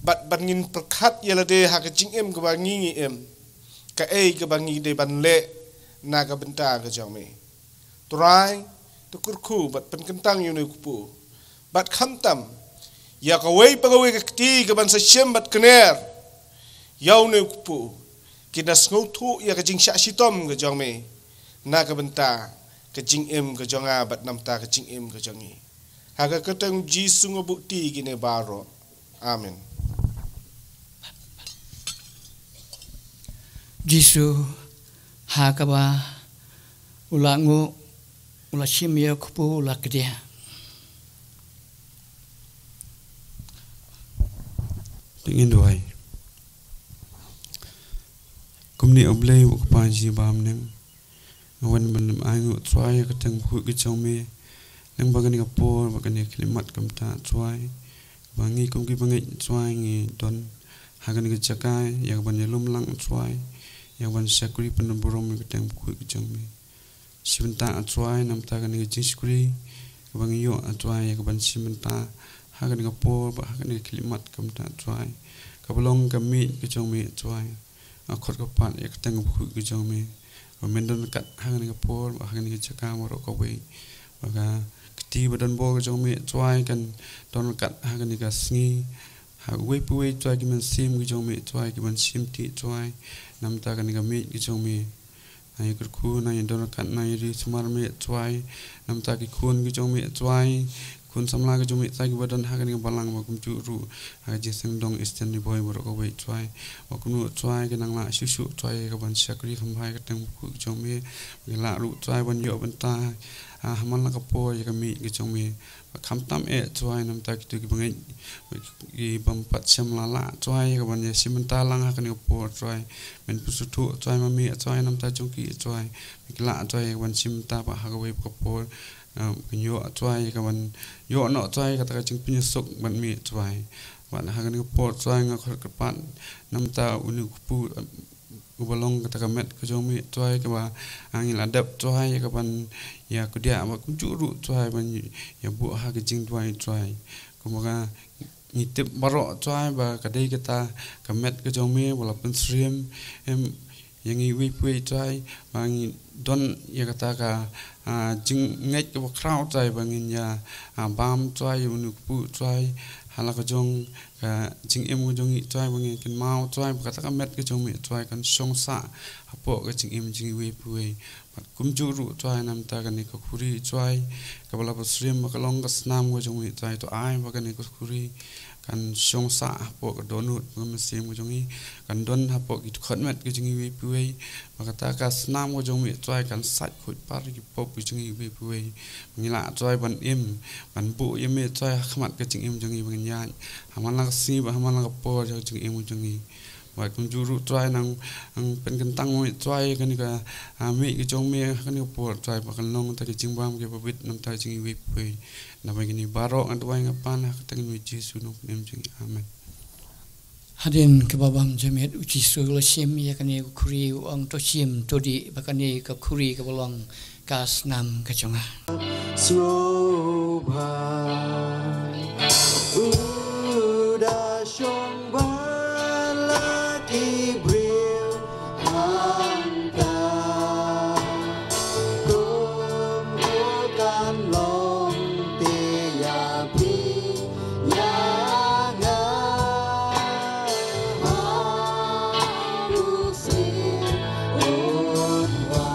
bad ban ngin pyrkhat ïa lade ha ka jingim kaba ngi, ngi im, kaei kaba ngi dei ban leh na ka bynta ka jong me. Trai, to kyrkhu bad pynkyntang ïa une u kpu, bad khamtam ïa kawei pa kawei ka kti kaban sa shim bad kner ïa une u kpu, kin da sngewthuh ïa ka jingshah shitom ka jong me na ka bynta ka jingim ka jong nga bad na ka bynta ka jingim ka jong ngi. Ha ka kyrteng Jisu nga buh kti kine baroh. Amen. Jisu, ha kaba u la nguh, u la shim ïa u kpu, u la kdiah. Te ngin duwai. Kumne, A Blei, U Kpa jong ngi ba ha bneng, nga wan ban ym ai nguh, Trai, ïa ka kyrteng bakhuid ka jong me lyngba kane ka por bad kane ka khyllipmat, ko Trai, ba ngi kum ki bangeit, Trai, ngi don ha kane ka jaka ïa kaban ïalum lang, Trai, ïa kaban shakri pyndonburom ïa ka kyrteng bakhuid ka jong me. Shi bynta, Trai, na ka bynta kane ka jingshakri kaba ngi ïoh, Trai, ïa kaban shi bynta ha kane ka por bad ha kane ka khyllipmat, ko Trai, kaba long ka miej ka jong me, Trai. Nga khot ka pat ïa ka kyrteng bakhuid ka jong me, ba men don ryngkat ha kane ka por bad ha kane ka jaka baroh kawei, ba ka kti ba donbor ka jong me, Trai, kan don ryngkat ha kane ka sngi ha uwei pa uwei, Trai, ki mynsiem ki jong me, Trai, kiban shim ti, Trai, na ka bynta kane ka miej ka jong me. Na ïa kyrkhu, na ïa don ryngkat, na ïa ri sumar mei Trai. Namar ki khun ki jong mei Trai. Khun samla ki jong mei Trai kiba don ha kane ka balang, ba kumjuh ruh ha ka jingïaseng dong Eastern Ri Bhoi baroh kawei Trai. Ba kumno Trai ki nang lah shuh shuh Trai ïa kaban shakri kham bha ïa ka tnat bakhuid ka jong mei. Ba ki lah ruh Trai ban ïoh bynta ha man la ka por ïa ka miet ka jong mei. Ba khamtam eh Trai namar kito kiba ngeit, ki bym pat shym la lah Trai ïa kaban ïa shim bynta lang ha kane ka por Trai. Men pynsngewthuh Trai ma mei Trai namar jong ki Trai. Ba ki lah Trai ïa kaban shim bynta ba ha kawei ka por, um, kin ïoh Trai ïa kaban ïoh noh Trai kata ka jingpynïasuk bad mei Trai. Bad ha kane ka por Trai nga khot kyrpad namar une u kpu, um, uba long kata ka met ka jong mei Trai kaba, ah, ngi la dep Trai ïa kaban ïa kdiah, ba kumjuh ruh Trai ban ïa buh ha ka jingduwai Trai. Kumba ka ngi tip baroh Trai ba ka dei kata ka met ka jong mei ba la pynsyriem, em, ïa ngi iwei pa iwei Trai, ba ngi don ïa kata ka, ah, jingngeit kaba khraw Trai ba ngin ïa, ah, bam Trai ïa une u kpu Trai ha la ka jong ka jingim ka jong ngi Trai, ba ngin kynmaw Trai ba kata ka met ka jong mei Trai kan shong sah hapoh ka jingim jong ngi iwei pa iwei. Bad kumjuh ruh Trai namar kane ka khuri Trai kaba la pynsyriem ba ka long ka snam ka jong mei Trai, to ai ba kane ka khuri kan shong sah hapoh ka dohnud ka mynsiem ka jong ngi, kan don hapoh ki dkhot met ka jong ngi iwei pa iwei. Ba kata ka snam ka jong mei Trai kan sait khuid par ki pop ka jong ngi iwei pa iwei. Ba ngin lah Trai ban im, ban buh ïa mei Trai ha khmat ka jingim jong ngi, ba ngin ïaid ha man la ka sngi bad ha man la ka por jong ka jingim ka jong ngi. Bad kumjuh ruh Trai nang, nang pynkyntang mei Trai kane ka, ah, miet ka jong mei ha kane ka por Trai, ba kan long kata ka jingbam kaba bit namar ka jong ngi iwei pa iwei. Namar kine baroh nga duwai nga pan ha ka kyrteng u Jisu u nongpynim jong ngi. Amen. Hadien kaba bam janmiet u Jisu u la shim ïa kane ka khuri, u ong to shim, to dih, ba kane ka khuri kaba long ka snam ka jong nga. Sngewbha u da shong bad la ki briew hangta, kum u kan long te ïa phi ïa nga ha u sien un wan.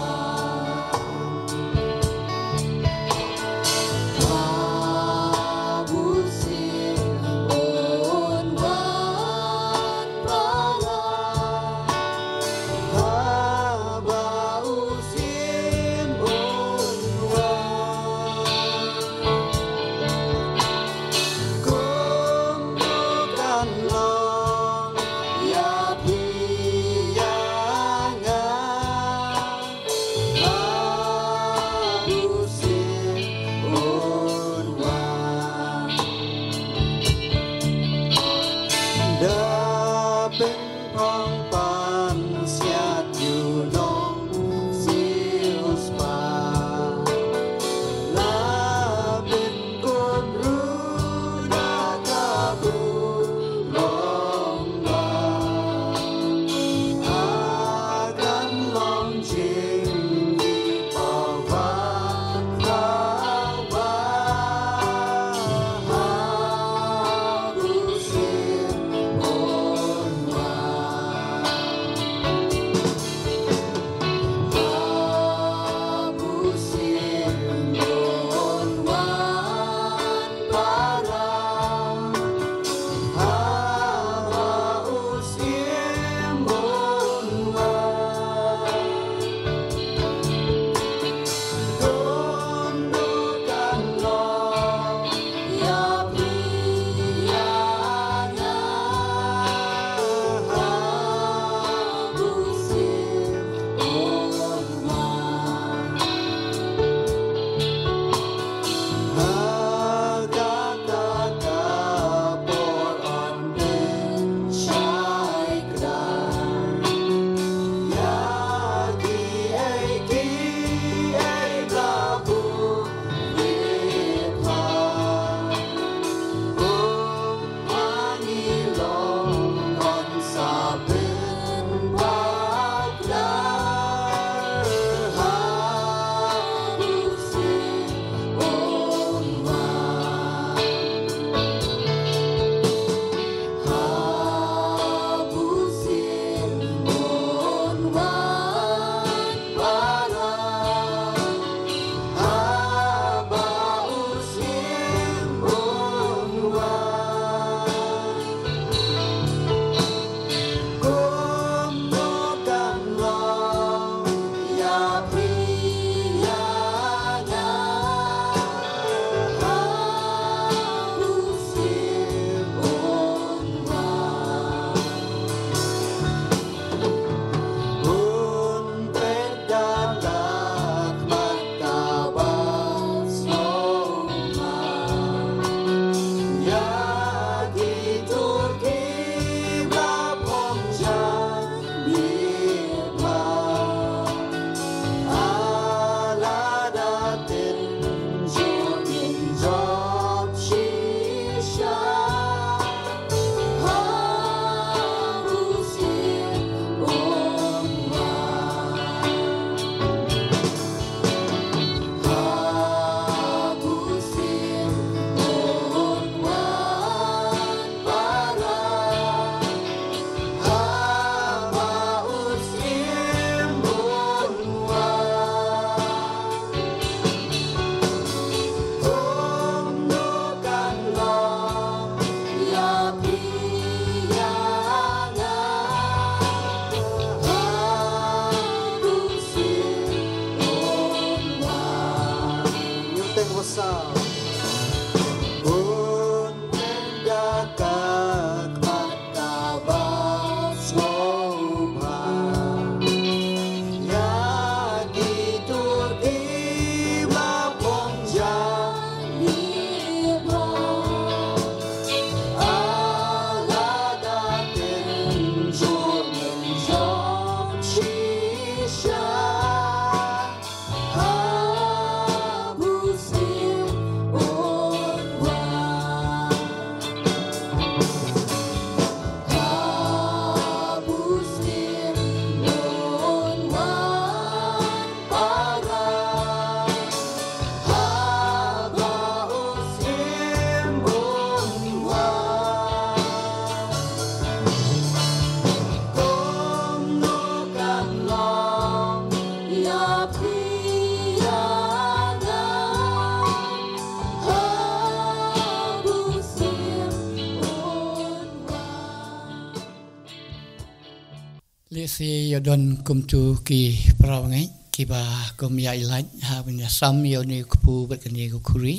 Te ïa don kumtu ki para bangeit kiba kum ïa i lait ha ban ïa sam ïa une u kpu bad kane ka khuri.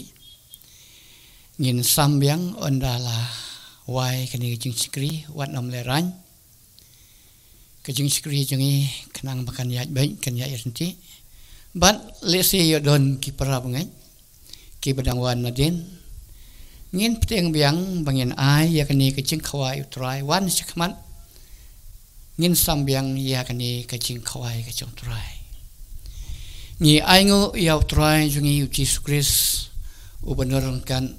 Ngin sam biang ynda la wai kane ka jingshakri, wat nym lehrain. Ka jingshakri jong ngi khnang ba kan ïaid beit, kan ïaid ryntih. Bad lehse ïa don ki para bangeit kiba dang wan nadien, ngin pdiang biang ba ngin ai ïa kane ka jingkhawai u Trai, wan shakhmat. Ngin sam biang ïa kane ka jingkhawai ka jong u Trai. Ngi ainguh ïa u Trai jong ngi u Jisu Khrist, uba nongryngkat,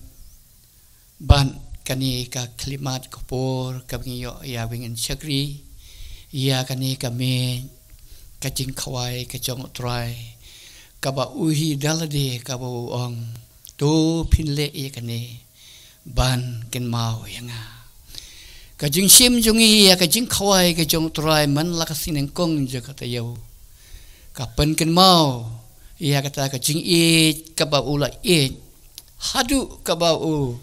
bad kane ka khyllipmat ka por kaba ngi ïoh ïa ba ngin shakri ïa kane ka miej ka jingkhawai ka jong u Trai, kaba u hi da lade kaba u ong, "To phin leh ïa kane ban kynmaw ïa nga." Ka jingshim jong ngi ïa ka jingkhawai ka jong u Trai man la ka sngi nyngkong jong ka taïew, ka pynkynmaw ïa kata ka jingïeit kaba u la ïeit haduh kaba u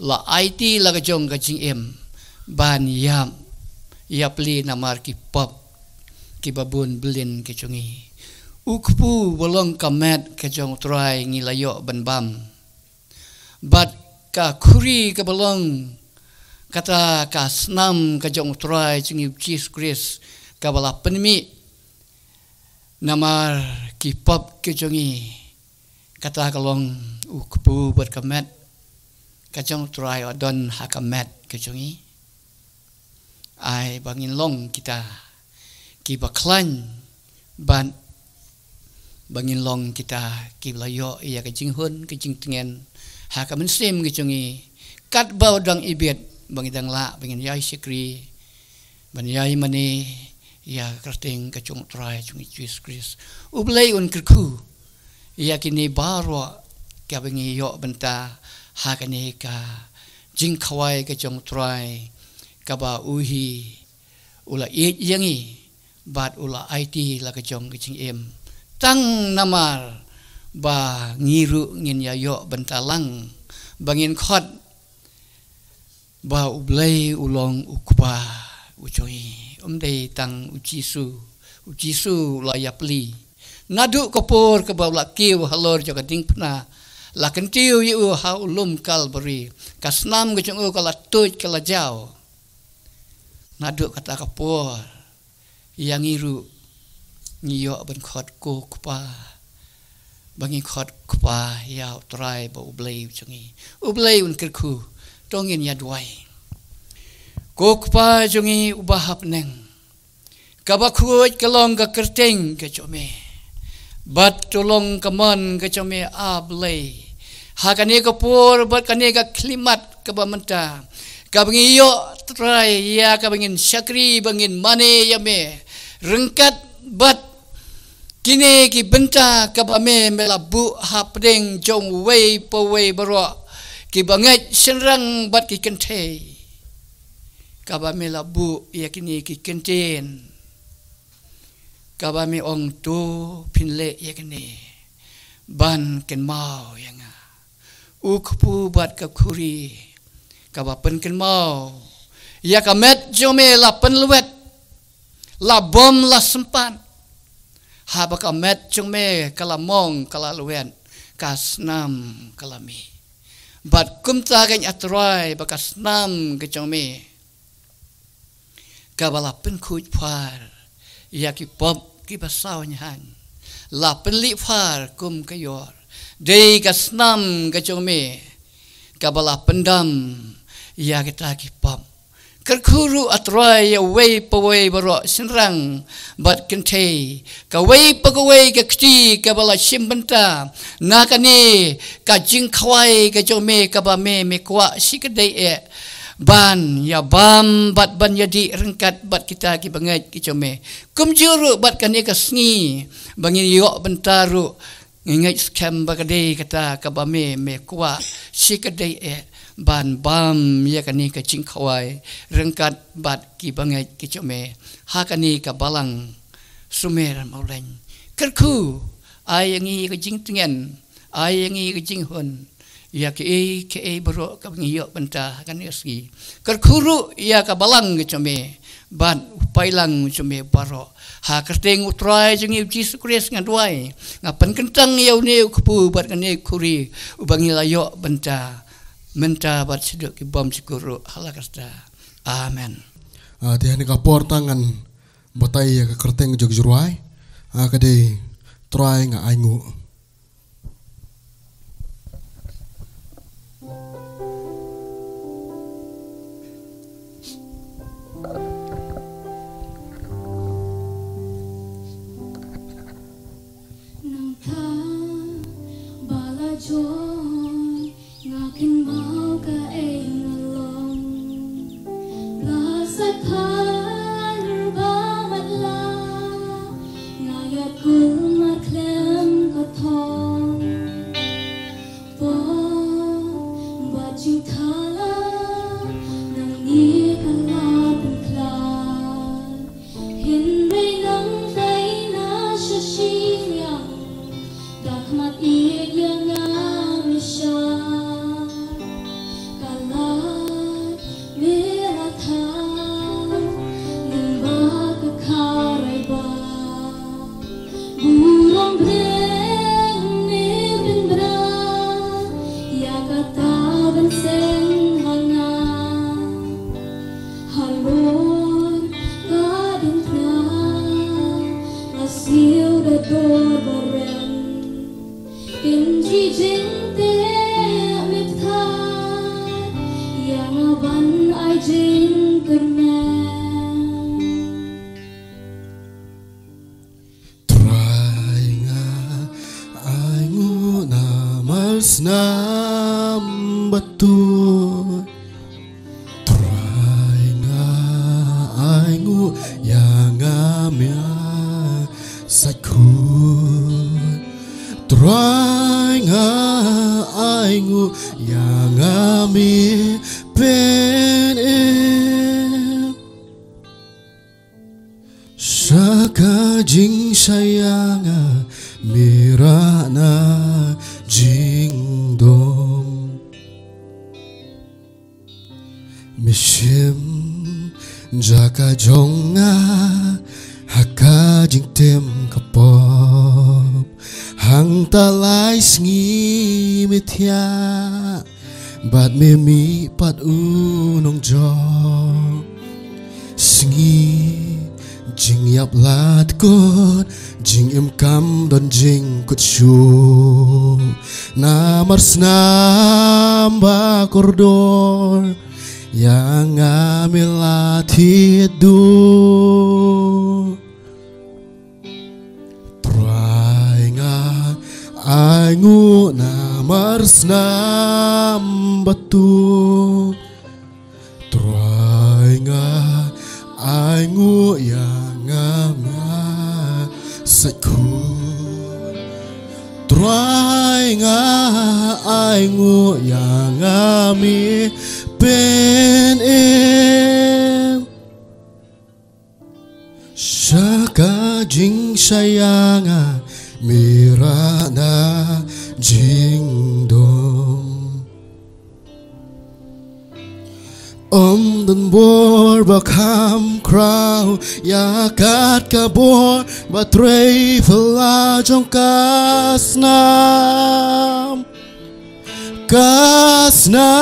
la aiti la ka jong ka jingim ban ïap, ïapli namar ki pop kiba bun byllien ka jong ngi. U kpu ba long ka met ka jong u Trai ngi la ïoh ban bam, bad ka khuri kaba long kata ka snam ka jong u Trai jong ngi u Jisu Khrist, kaba la pynmih namar ki pop ka jong ngi. Kata ka long u kpu bad ka met ka jong u Trai, u don ha ka met ka jong ngi. Ai ba ngin long kita kiba khlaiñ, bad ba ngin long kita kiba la ïoh ïa ka jinghun ka jingtngen ha ka mynsiem ka jong ngi, katba u dang ibit, ba ngi dang lah ba ngin ïai shakri, ban ïai mane ïa ka kyrteng ka jong u Trai jong ngi Jisu Khrist. U Blei un kyrkhu ïa kine baroh kiba ngi ïoh bynta ha kane ka jingkhawai ka jong u Trai, kaba u hi u la ïeit ïa ngi bad u la aiti la ka jong ka jingim, tang namar ba ngi ruh ngin ïa ïoh bynta lang ba ngin khot ba U Blei u long U Kpa u jong ngi. Um dei tang U Jisu. U Jisu u la ïapli. Naduh ka por kaba u la kiew halor jong ka diengphna, la kyntiew ïa u ha u lum Kalbari, ka snam ka jong u ka la tuid, ka la jaw. Naduh kata ka por, ïa ngi ruh ngi ïoh ban khot ko Kpa, ba ngi khot Kpa ïa U Trai ba U Blei u jong ngi. U Blei un kyrkhu, to ngin ïa duwai. Ko Kpa jong ngi uba ha bneng, kaba khuid ka long ka kyrteng ka jong me, bad to long ka mon ka jong me, A Blei. Ha kane ka por bad kane ka khyllipmat kaba mynta, kaba ngi ïoh Trai ïa kaba ngin shakri, ba ngin mane ïa me ryngkat bad kine ki bynta kaba me, me la buh hapdeng jong uwei pa uwei baroh, ki bangeit shynrang bad ki kynthei, kaba me la buh ïa kine ki kyntien, kaba me ong, to phin leh ïa kane ban kynmaw ïa nga. U kpu bad ka khuri kaba pynkynmaw ïa ka met jong me la pynlwet, la bom, la sympat. Haba ka met jong me ka la mong, ka la lwet, ka snam ka la mih. Bad kumta kein, A Trai, ba ka snam ka jong me kaba la pynkhuid phar ïa ki pop kiba saw ñiang, la pynlih phar kum ka ïor, dei ka snam ka jong me kaba la pyndam ïa kita ki pop. Kyrkhu ruh, A Trai, ïa uwei pa uwei baroh, shynrang bad kynthei, kawei pa kawei ka kti kaba la shim bynta na kane ka jingkhawai ka jong me, kaba me, me kwah shikatdei eh ban ïa bam bad ban ïa dih ryngkat bad kita ki bangeit ki jong me. Kumjuh ruh bad kane ka sngi ba ngin ïoh bynta ruh, ngi ngeit skhem ba ka dei kata kaba me, me kwah shikatdei eh ban bam ïa kane ka jingkhawai ryngkat bad ki bangeit ki jong me ha kane ka balang Sumer Mawleng. Kyrkhu, ai ïa ngi ka jingtngen, ai ïa ngi ka jinghun, ïa kaei kaei baroh kaba ngi ïoh bynta ha kane ka sngi. Kyrkhu ruh ïa ka balang ka jong me bad u paidlang jong me baroh. Ha kyrteng u Trai jong ngi u Jisu Khrist nga duwai, nga pynkyntang ïa une u kpu bad kane ka khuri uba ngi la ïoh bynta mynta bad shaduh ki bymjukut ruh ha la katta. Amen. Ah, te ha kane ka por te ngan batai ïa ka kyrteng jong ka jingrwai. Ah, ka dei Trai nga ainguh. Nangta ba la joi, nga kynmaw kaei nga long. La sait phar ba matlah, nga ïaid kulmar khlem ka thong. Pop bad jingthala, nangne ka la pynkhlad. Hynrei nangta na sha shiliang, ka khmat ïeit ïa nga me shah. Ka lad me la thaw, lyngba ka kharai ba. Burom briew ne pynbna, ïa kata ban seng ha nga. Halor ka diengphna, la siew da dor ba rem. Kin ji jingteh me ktah, ïa nga ban ai jingkyrmen. Trai nga ainguh namar snam ba tuid. Trai nga ainguh ïa nga me sait khuid. Trai nga ainguh ïa nga me pynim. Sha ka jingshai ïa nga me rah na jingdum. Me shim jaka jong nga ha ka jingtim ka pop. Hangta lai sngi me thiah bad me mih pat u nongjop. Sngi jingïap la dkut, jingim kam don jingkut shuh. Namar snam ba kordor, ïa nga me la thied duh. Trai nga ainguh namar snam ba tuid. Trai nga ainguh ïa nga me sait khuid. Trai nga ainguh ïa nga me pynim. Sha ka jingshai ïa nga me rah na jingdum. Ym don bor ba kham khraw ïa kat ka bor ba trei phylla jong ka snam. Ka snam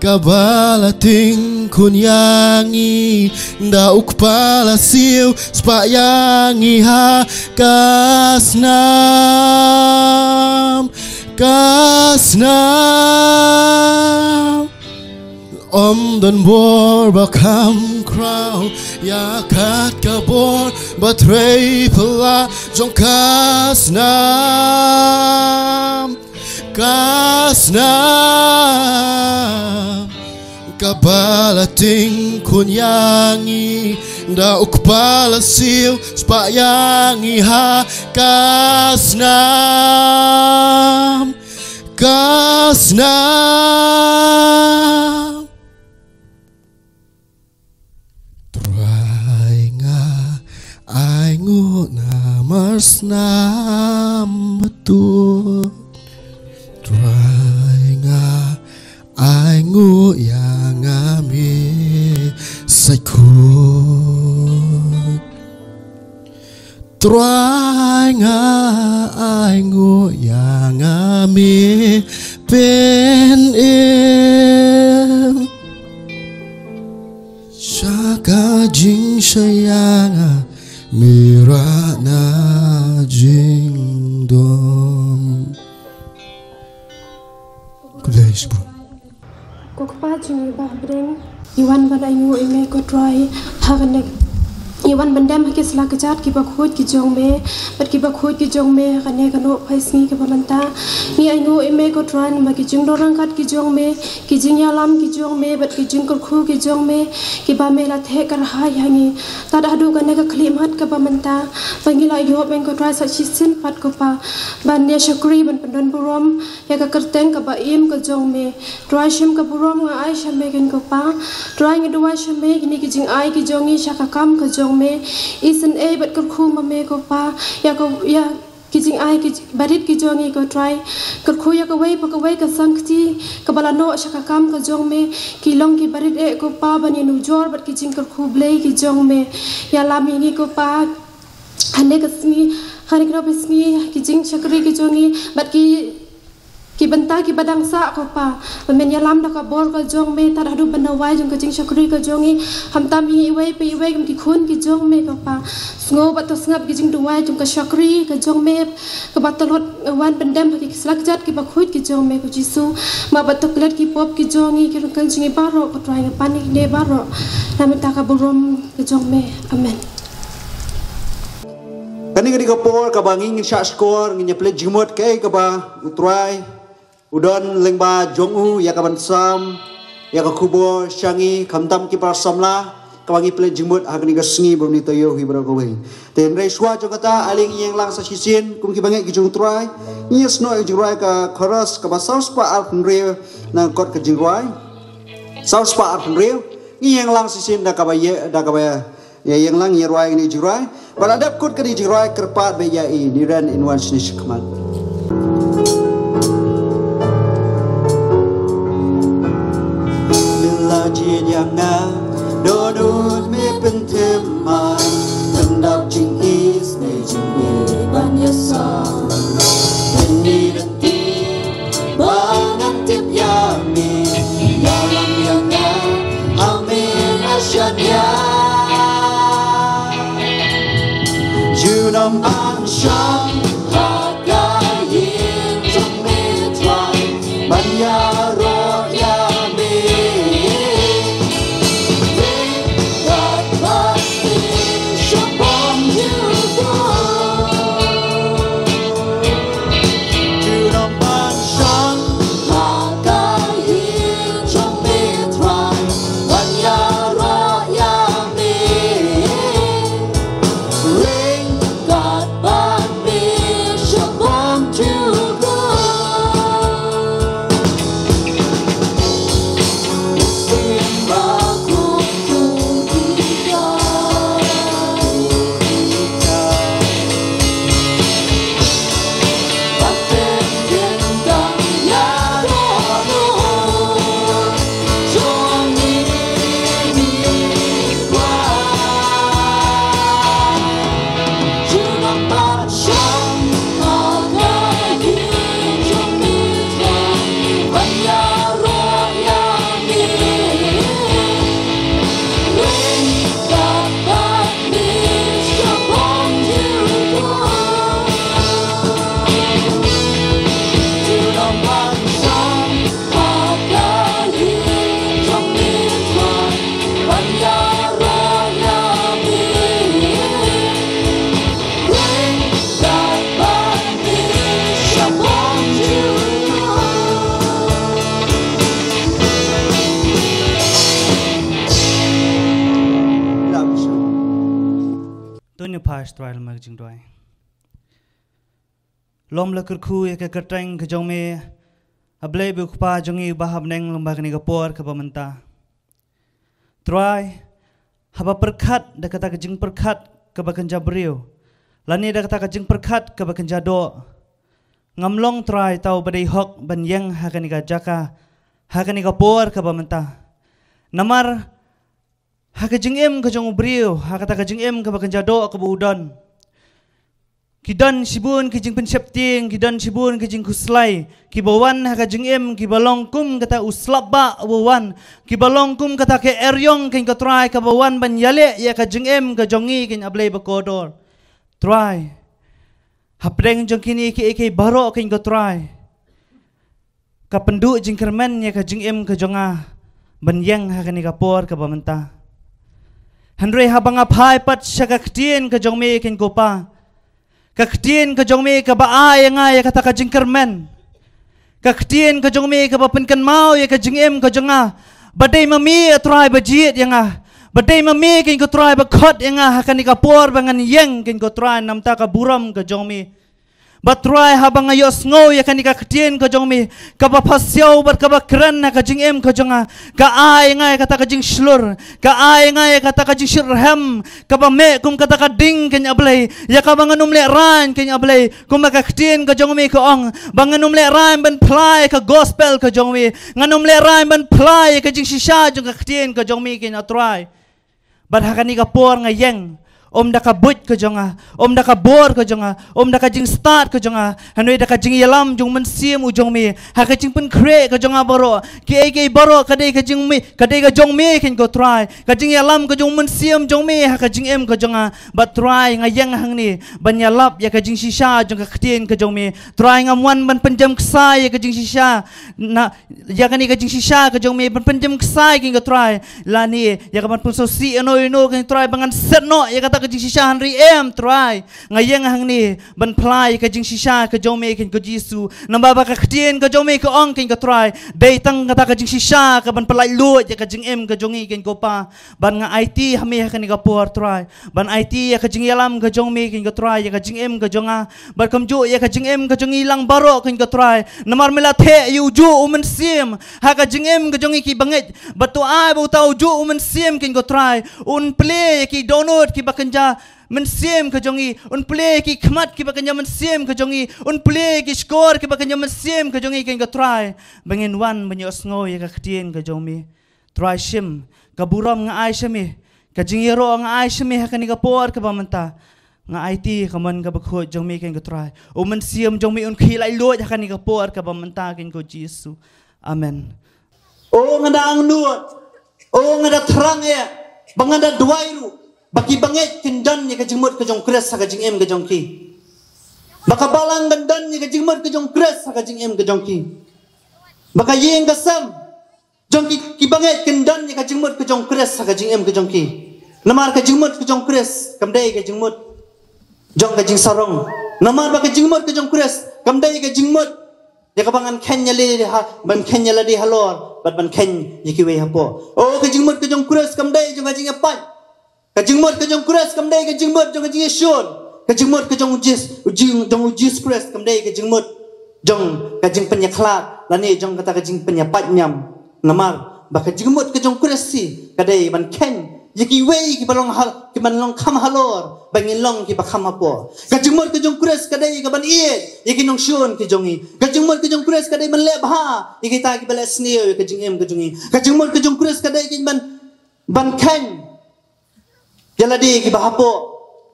kaba la tieng khun ïa ngi, da u Kpa la siew spah ïa ngi ha ka snam. Ka snam. Ym don bor ba kham khraw ïa kat ka bor ba trei phylla jong ka snam. Ka snam kaba la tieng khun ïa ngi, da u Kpa la siew spah ïa ngi ha ka snam. Ka snam. Trai nga ainguh namar snam ba tuid. Ai nguh ïa nga me pyn-im sha ka jingshai ïa nga, me rah na jingdom. Khublei shibun. Ko Kpa jong ngi ba ha bneng, ngi wan ban ainguh ïa me ko Trai, ha kane, ngi wan ban dem ha ki sla kjat kiba khuid ki jong me, bad kiba khuid ki jong me ha kane ka noh phai sngi kaba mynta. Ngi ainguh ïa me ko Trai namar ki jingdon ryngkat ki jong me, ki jingïalam ki jong me, bad ki jingkyrkhu ki jong me, kiba me la theh kyrhai ha ngi. Tad haduh kane ka khyllipmat kaba mynta, ba ngi la ïoh bad ko Trai sa shisien pat ko Pa, ban ïa shakri ban pyndon burom ïa ka kyrteng kaba im ka jong me. Trai shim ka burom nga ai sha me keiñ ko Pa. Trai ngi duwai sha me kine ki jingai ki jong ngi sha ka kam ka jong me. Isynei bad kyrkhu ma me ko Pa, ïa ka, ïa ki jingai ki barit ki jong ngi ko Trai. Kyrkhu ïa kawei pa kawei ka sangkti kaba la noh sha ka kam ka jong me. Ki long ki barit eh ko Pa ban ïanujor bad ki jingkyrkhu Blei ki jong me. Ïalam ïa ngi ko Pa, ha kane ka sngi, ha kane ka sngi, ki jingshakri ki jong ngi bad ki, ki bynta kiba dang sah ko Pa, ba men ïalam da ka bor ka jong me, tad haduh ban duwai jong ka jingshakri ka jong ngi. Khamtam ïa ngi iwei pa iwei kum ki khun ki jong me ko Pa. Sngew bad to sngap ki jingduwai jong ka shakri ka jong me, kaba tlot, eh, wan pyndem ha ki sla kjat kiba khuid ki jong me ko Jisu. Map bad to klet ki pop ki jong ngi, ki ryngkang jong ngi baroh ko Trai, nga pan ïa kine baroh na ka bynta ka burom ka jong me. Amen. Kane ka dei ka por kaba ngin shah shkor, ngin ïa pynleit jingmut kaei kaba u Trai u don lyngba jong u ïa ka ban sam ïa ka khubor sha ngi, khamtam ki para samla, kaba ngi pynleit jingmut ha kane ka sngi ba u ngi taïew hi baroh kawei. Te hynrei shuwa jong kata, ale ngin ïeng lang sa shisien kum kiba ngeit ki jong u Trai. Ngin ïa snoh ïa ka jingrwai ka chorus kaba saw spah arphew hynriew na ka kot ka jingrwai. Saw spah arphew hynriew. Ngin ïeng lang shisien da kaba ïa, da kaba ïa, ïeng lang ïa rwai kane ka jingrwai. Ba la dep kut kane ka jingrwai, kyrpad ba ïa i, Niran in wan shane shakhmat. Me la jied ïa nga, dohnud me pynthymmai, pyndap jingisynei jong me ban ïasam. Mynne lynti ba ngan tip ïa me, ïalam ïa nga, ha me nga shah ïa. Junom ban shong ha ka ïing jong me Trai, ban ïaroh ïa me. Ring bad bad me sha bor jong u. Junom ban shong ha ka ïing jong me Trai, ban ïaroh ïa me. Ring bad bad me sha bor jong u. To ngin ïa phai sha U Trai lem bad ka jingduwai. Lem la kyrkhu ïa ka kyrteng ka jong me, A Blei bad U Kpa jong ngi uba ha bneng, lem bad kane ka por kaba mynta. Trai, haba pyrkhat da kata ka jingpyrkhat kaba kynja briew, lane da kata ka jingpyrkhat kaba kynja doh, ngam long Trai uta uba dei hok ban ïeng ha kane ka jaka, ha kane ka por kaba mynta. Namar ha ka jingim ka jong u briew, ha kata ka jingim kaba kynja doh kaba u don, Ki don shibun ki jingpynsheptieng, ki don shibun ki jingkhuslai, kiba wan ha ka jingim, kiba long kum kata u slap ba u wan, kiba long kum kata ka eriong, kein ko Trai, kaba wan ban ïaleh ïa ka jingim ka jong ngi, kein A Blei ba kordor. Trai, hapdeng jong kine kiei kiei baroh, kein ko Trai, ka pynduh jingkyrmen ïa ka jingim ka jong nga ban ïeng ha kane ka por kaba mynta. Hynrei haba nga phai pat sha ka ktien ka jong me, kein ko Pa, ka ktien ka jong me kaba ai ïa nga ïa kata ka jingkyrmen, ka ktien ka jong me kaba pynkynmaw ïa ka jingim ka jong nga ba dei ma me, A Trai, ba jied ïa nga, ba dei ma me, kein ko Trai, ba khot ïa nga ha kane ka por ba ngan ïeng, kein ko Trai, namar ka burom ka jong me. Bad Trai, haba nga ïohsngew ïa kane ka ktien ka jong me kaba pasiaw bad kaba kren ha ka jingim ka jong nga, ka ai ïa nga ïa kata ka jingshlur, ka ai ïa nga ïa kata ka jingshitrhem, kaba meh kum kata ka ding, kein A Blei, ïa kaba ngan ym lehrain, kein A Blei, kumba ka ktien ka jong me ka ong ba ngan ym lehrain ban phla ïa ka gospel ka jong me, ngan ym lehrain ban phla ïa ka jingshisha jong ka ktien ka jong me, kein A Trai. Bad ha kane ka por nga ïeng, ym da ka buit ka jong nga, ym da ka bor ka jong nga, ym da ka jingstad ka jong nga, hynrei da ka jingïalam jong u Mynsiem u jong me, ha ka jingpynkhreh ka jong nga baroh, kiei kiei baroh ka dei ka jong me, ka dei ka jong me, kein ko Trai, ka jingïalam ka jong u Mynsiem jong me ha ka jingim ka jong nga. Bad Trai, nga ïeng hangne ban ïalap ïa ka jingshisha jong ka ktien ka jong me. Trai, ngam wan ban pynjem ksai ïa ka jingshisha, na ïa kane ka jingshisha ka jong me ban pynjem ksai, kein ko Trai, lane ïa ka ban pynsngewsih ïano ïano, kein Trai, ba ngan set noh ïa kata ka jingshisha, hynrei em Trai, nga ïeng hangne ban phla ïa ka jingshisha ka jong me, kein ko Jisu, namar ba ka ktien ka jong me ka ong, kein ko Trai, dei tang kata ka jingshisha ka ban pyllait luid ïa ka jingim ka jong ngi, kein ko Pa. Bad nga aiti ha me ha kane ka por Trai, ban aiti ïa ka jingïalam ka jong me, kein ko Trai, ïa ka jingim ka jong nga, bad kumjuh ïa ka jingim ka jong ngi lang baroh, kein ko Trai, namar me la theh ïa ujuh u Mynsiem ha ka jingim ka jong ngi ki bangeit. Bad to ai ba uta ujuh u Mynsiem, kein ko Trai, un plie ïa ki dohnud kiba kynja mynsiem ka jong ngi, un plie ïa ki khmat kiba kynja mynsiem ka jong ngi, un plie ïa ki shkor kiba kynja mynsiem ka jong ngi, kein ko Trai, ba ngin wan ban ïohsngew ïa ka ktien ka jong me. Trai, shim ka burom nga ai sha me, ka jingïaroh nga ai sha me ha kane ka por kaba mynta. Nga aiti ïa ka mon kaba khuid jong me, kein ko Trai, u Mynsiem jong me un khie laitluid ha kane ka por kaba mynta, kein ko Jisu. Amen. O nga da angnud, o nga da thrang eh ba nga da duwai ruh ba ki bangeit kin don ïa ka jingmut ka jong u Khrist ha ka jingim ka jong ki, ba ka balang kan don ïa ka jingmut ka jong u Khrist ha ka jingim ka jong ki, ba ka ïing ka sem jong ki, ki bangeit kin don ïa ka jingmut ka jong u Khrist ha ka jingim ka jong ki. Namar ka jingmut ka jong u Khrist kam dei ka jingmut jong ka jingsarong, namar ba ka jingmut ka jong u Khrist kam dei ka jingmut ïa kaba ngan kheiñ ïa lade ha, ban kheiñ ïa lade halor bad ban kheiñ ïa kiwei hapoh. O, ka jingmut ka jong u Khrist kam dei jong ka jingïapait. Ka jingmut ka jong u Khrist kam dei ka jingmut jong ka jingïashun. Ka jingmut ka jong u Jis, u jing, jong u Jisu Khrist kam dei ka jingmut jong ka jingpynïakhlad lane jong kata ka jingpynïapait niam. Namar ba ka jingmut ka jong u Khrist hi ka dei ban kheiñ ïa kiwei kiba long hal, kiba long kham halor ba ngin long kiba kham hapoh. Ka jingmut ka jong u Khrist ka dei ka ban ïeit ïa ki nongshun ki jong ngi. Ka jingmut ka jong u Khrist ka dei ban leh bha ïa kita kiba leh sniew ïa ka jingim ka jong ngi. Ka jingmut ka jong u Khrist ka dei ka ban, ban kheiñ ïa lade kiba hapoh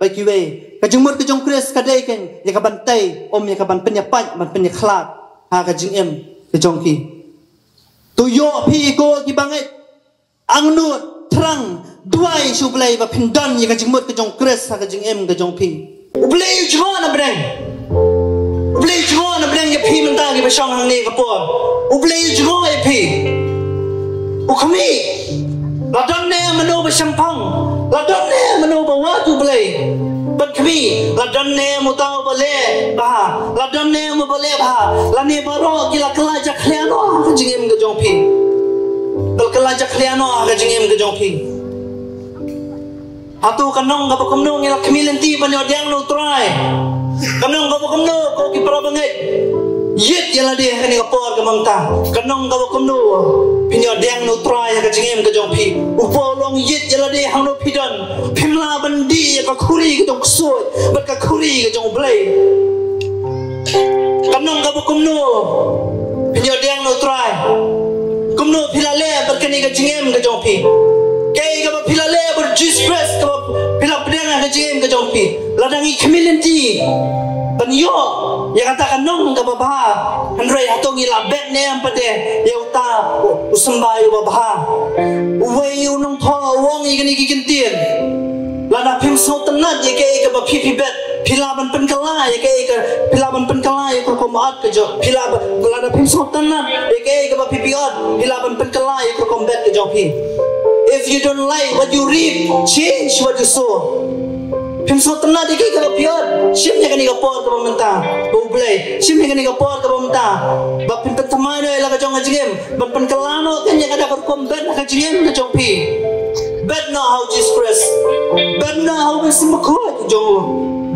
bad kiwei. Ka jingmut ka jong u Khrist ka dei kein ïa ka ban tei, ym ïa ka ban pynïapait, ban pynïakhlad ha ka jingim ka jong ki. To ïoh phi ko ki bangeit, angnud, thrang, duwai sha U Blei ba phin don ïa ka jingmut ka jong u Khrist ha ka jingim ka jong phi. U Blei u jngoh na bneng. U Blei u jngoh na bneng ïa phi mynta kiba shong hangne ka por. U Blei u jngoh ïa phi. U khmih, la don ne mano ba shemphang, la don ne mano ba wad U Blei ban khmih, la don ne uta uba leh bha, la don ne uba leh bha, lane baroh ki la kylla jakhlia noh ha ka jingim ka jong phi. Ba la kylla jakhlia noh ha ka jingim ka jong phi. Hato ka nong kaba kumno ngi la khmih lynti ban ïoh pdiang na U Trai? Ka nong kaba kumno, ko ki para bangeit? Ïeit ïa lade ha kane ka por ka mynta. Ka nong kaba kumno phin ïoh pdiang na U Trai ha ka jingim ka jong phi? U Paul u ong ïeit ïa lade hangno phi don. Phim lah ban dih ïa ka khuri ka jong u ksuid bad ka khuri ka jong U Blei. Ka nong kaba kumno phin ïoh pdiang na U Trai? Kumno phi la leh bad kane ka jingim ka jong phi? Kaei kaba phi la leh bad Jisu Khrist kaba phi la pdiang ha jingim ka jong phi. Lada ngi khmih lynti ban ïoh ïa kata ka nong kaba bha, hynrei hato ngi la bet ne em pat ïa uta u symbai uba bha? Uwei u nongthoh u ong ïa kine ki kyntien: Lada phim sngewtynnat ïa kaei kaba phi phi bet, phi lah ban pynkylla ïa kaei ka, phi lah ban pynkylla ïa ka rukom ot ka jong, phi lah ban, lada phim sngewtynnat ïa kaei kaba phi phi ot, phi lah ban pynkylla ïa ka rukom bet ka jong phi. If you don't like what you reap, change what you sow. Phim sngewtynnat ïa kaei kaba phi ot, shim ïa kane ka por kaba mynta, ba U Blei, shim ïa kane ka por kaba mynta ba phin pynthymmai noh ïa la ka jong ka jingim, ban pynkylla noh kein ïa kata ka rukom bet ha ka jingim ka jong phi. Bet noh ha U Jisu Khrist. Bet noh ha U Mynsiem Bakhuid jong u.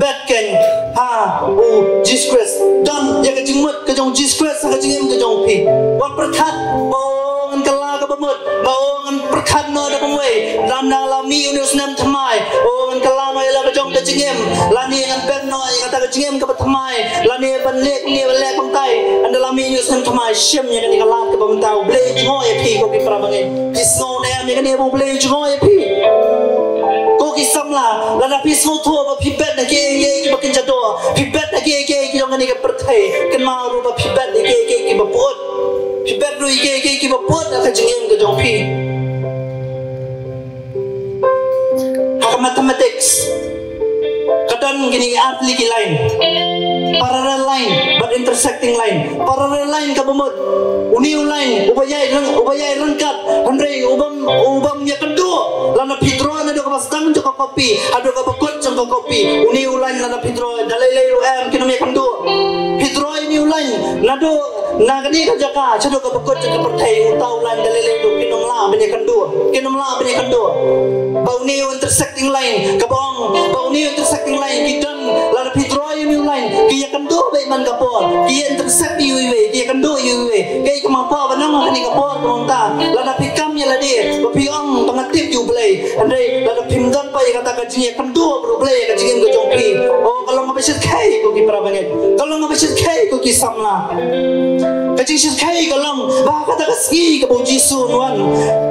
Bet kein ha U Jisu Khrist. Don ïa ka jingmut ka jong U Jisu Khrist ha ka jingim ka jong phi. Wat pyrkhat ba, o, ngan kylla kaba mut, ba, o, ngan pyrkhat noh da kumwei, lada la mih une u snem thymmai, o, ngan kylla noh ïa la ka jong ka jingim, lane ngan bet noh ïa kata ka jingim kaba thymmai, lane ban leh ne ban leh kumtai, ynda la mih une u snem thymmai. Shim ïa kane ka lad kaba mynta. U Blei u jngoh ïa phi, ko ki para bangeit. Phi sngew ne em ïa kane ba U Blei u jngoh ïa phi? Ko ki samla, lada phi sngewthuh ba phi bet ha kiei kiei kiba kynja doh, phi bet ha kiei kiei ki jong kane ka pyrthei, kynmaw ruh ba phi bet ha kiei kiei kiba pyut. Phi bet ruh ha kiei kiei kiba pyut ha ka jingim ka jong phi. Ha ka mathematics ka don kine ar tylli ki line: parallel line bad intersecting line. Parallel line kaba mut, une u line uba ïaid ryng-, uba ïaid ryngkat, hynrei u bym, u bym ïakynduh. Lada phi draw naduh kaba sdang jong ka copy haduh kaba kut jong ka copy, une u line lada phi draw da lei lei ruh em, kin ym ïakynduh. Phi draw une u line naduh na kane ka jaka shaduh kaba kut jong ka pyrthei, uta u line da lei lei ruh kin ym lah ban ïakynduh, kin ym lah ban ïakynduh. Ba une u intersecting line kaba ong, ba une u intersecting line ki don, lada phi draw ïa une u line, ki ïakynduh beit man ka por, ki ïa intersect ïa iwei iwei, ki ïakynduh ïa iwei iwei. Kaei kaba nga kwah ban ong ha kane ka por kaba mynta, lada phi kam ïa lade ba phi ong ba nga tip ïa U Blei, hynrei lada phim don pat ïa kata ka jingïakynduh bad U Blei ha ka jingim ka jong phi, o, ka long kaba shyrkhei, ko ki para bangeit. Ka long kaba shyrkhei, ko ki samla. Ka jingshyrkhei ka long ba ha kata ka sngi kaba U Jisu un wan,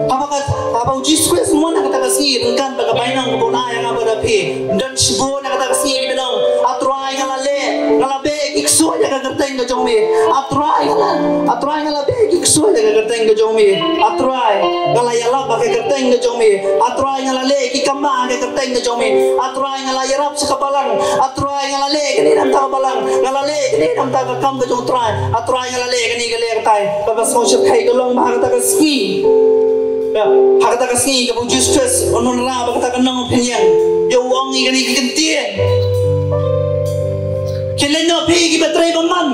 haba ka, haba U Jisu Khrist un wan ha kata ka sngi, ryngkat bad ka bainong kaba un ai ha nga bad ha phi, don shibun ha kata ka sngi kiban ong: A Trai, nga la leh, nga la beh ki ksuid ha ka kyrteng ka jong me. A Trai, nga la, A Trai, nga la beh ki ksuid ha ka kyrteng ka jong me. A Trai, nga la ïalap ha ka kyrteng ka jong me. A Trai, nga la leh ki kam bha ha ka kyrteng ka jong me. A Trai, nga la ïarap sha ka balang. A Trai, nga la leh kane namar ka balang, nga la leh kane namar ka kam ka jong U Trai. A Trai, nga la leh kane, ka leh katai. Kaba sngewshyrkhei ka long ba ha kata ka sngi, ha kata ka sngi kaba U Jisu Khrist un wanrah bad kata ka nongpynïeng, ïa u ong ïa kane ka kyntien: Khie leit noh phi kiba trei bymman.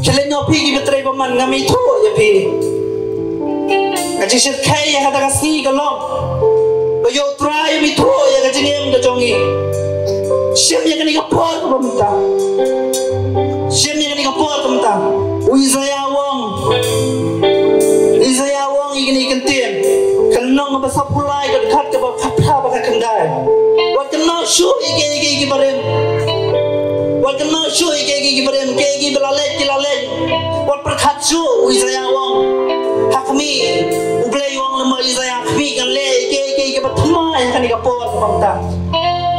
Khie leit noh phi kiba trei bymman, ngam ithuh ïa phi. Ka jingshyrkhei ha kata ka sngi ka long ba ïa U Trai um ithuh ïa ka jingim ka jong ngi. Shim ïa kane ka por kaba mynta. Shim ïa kane ka por kaba mynta. U Isaiah u ong, Isaiah u ong ïa kane ka ktien: Ka lynnong kaba sawphew lai, ka dkhot kaba khatphra bad ka khyndai. Wat kynmaw shuh ïa kiei kiei kiba rim. Wat kynmaw shuh ïa kiei kiei kiba rim. Kiei kiei ba la leit ki la leit. Wat pyrkhat shuh, u Isaiah u ong. Ha khmih, U Blei u ong lem bad u Isaiah: Ha khmih ngan leh ïa kiei kiei kiba thymmai ha kane ka por kaba mynta.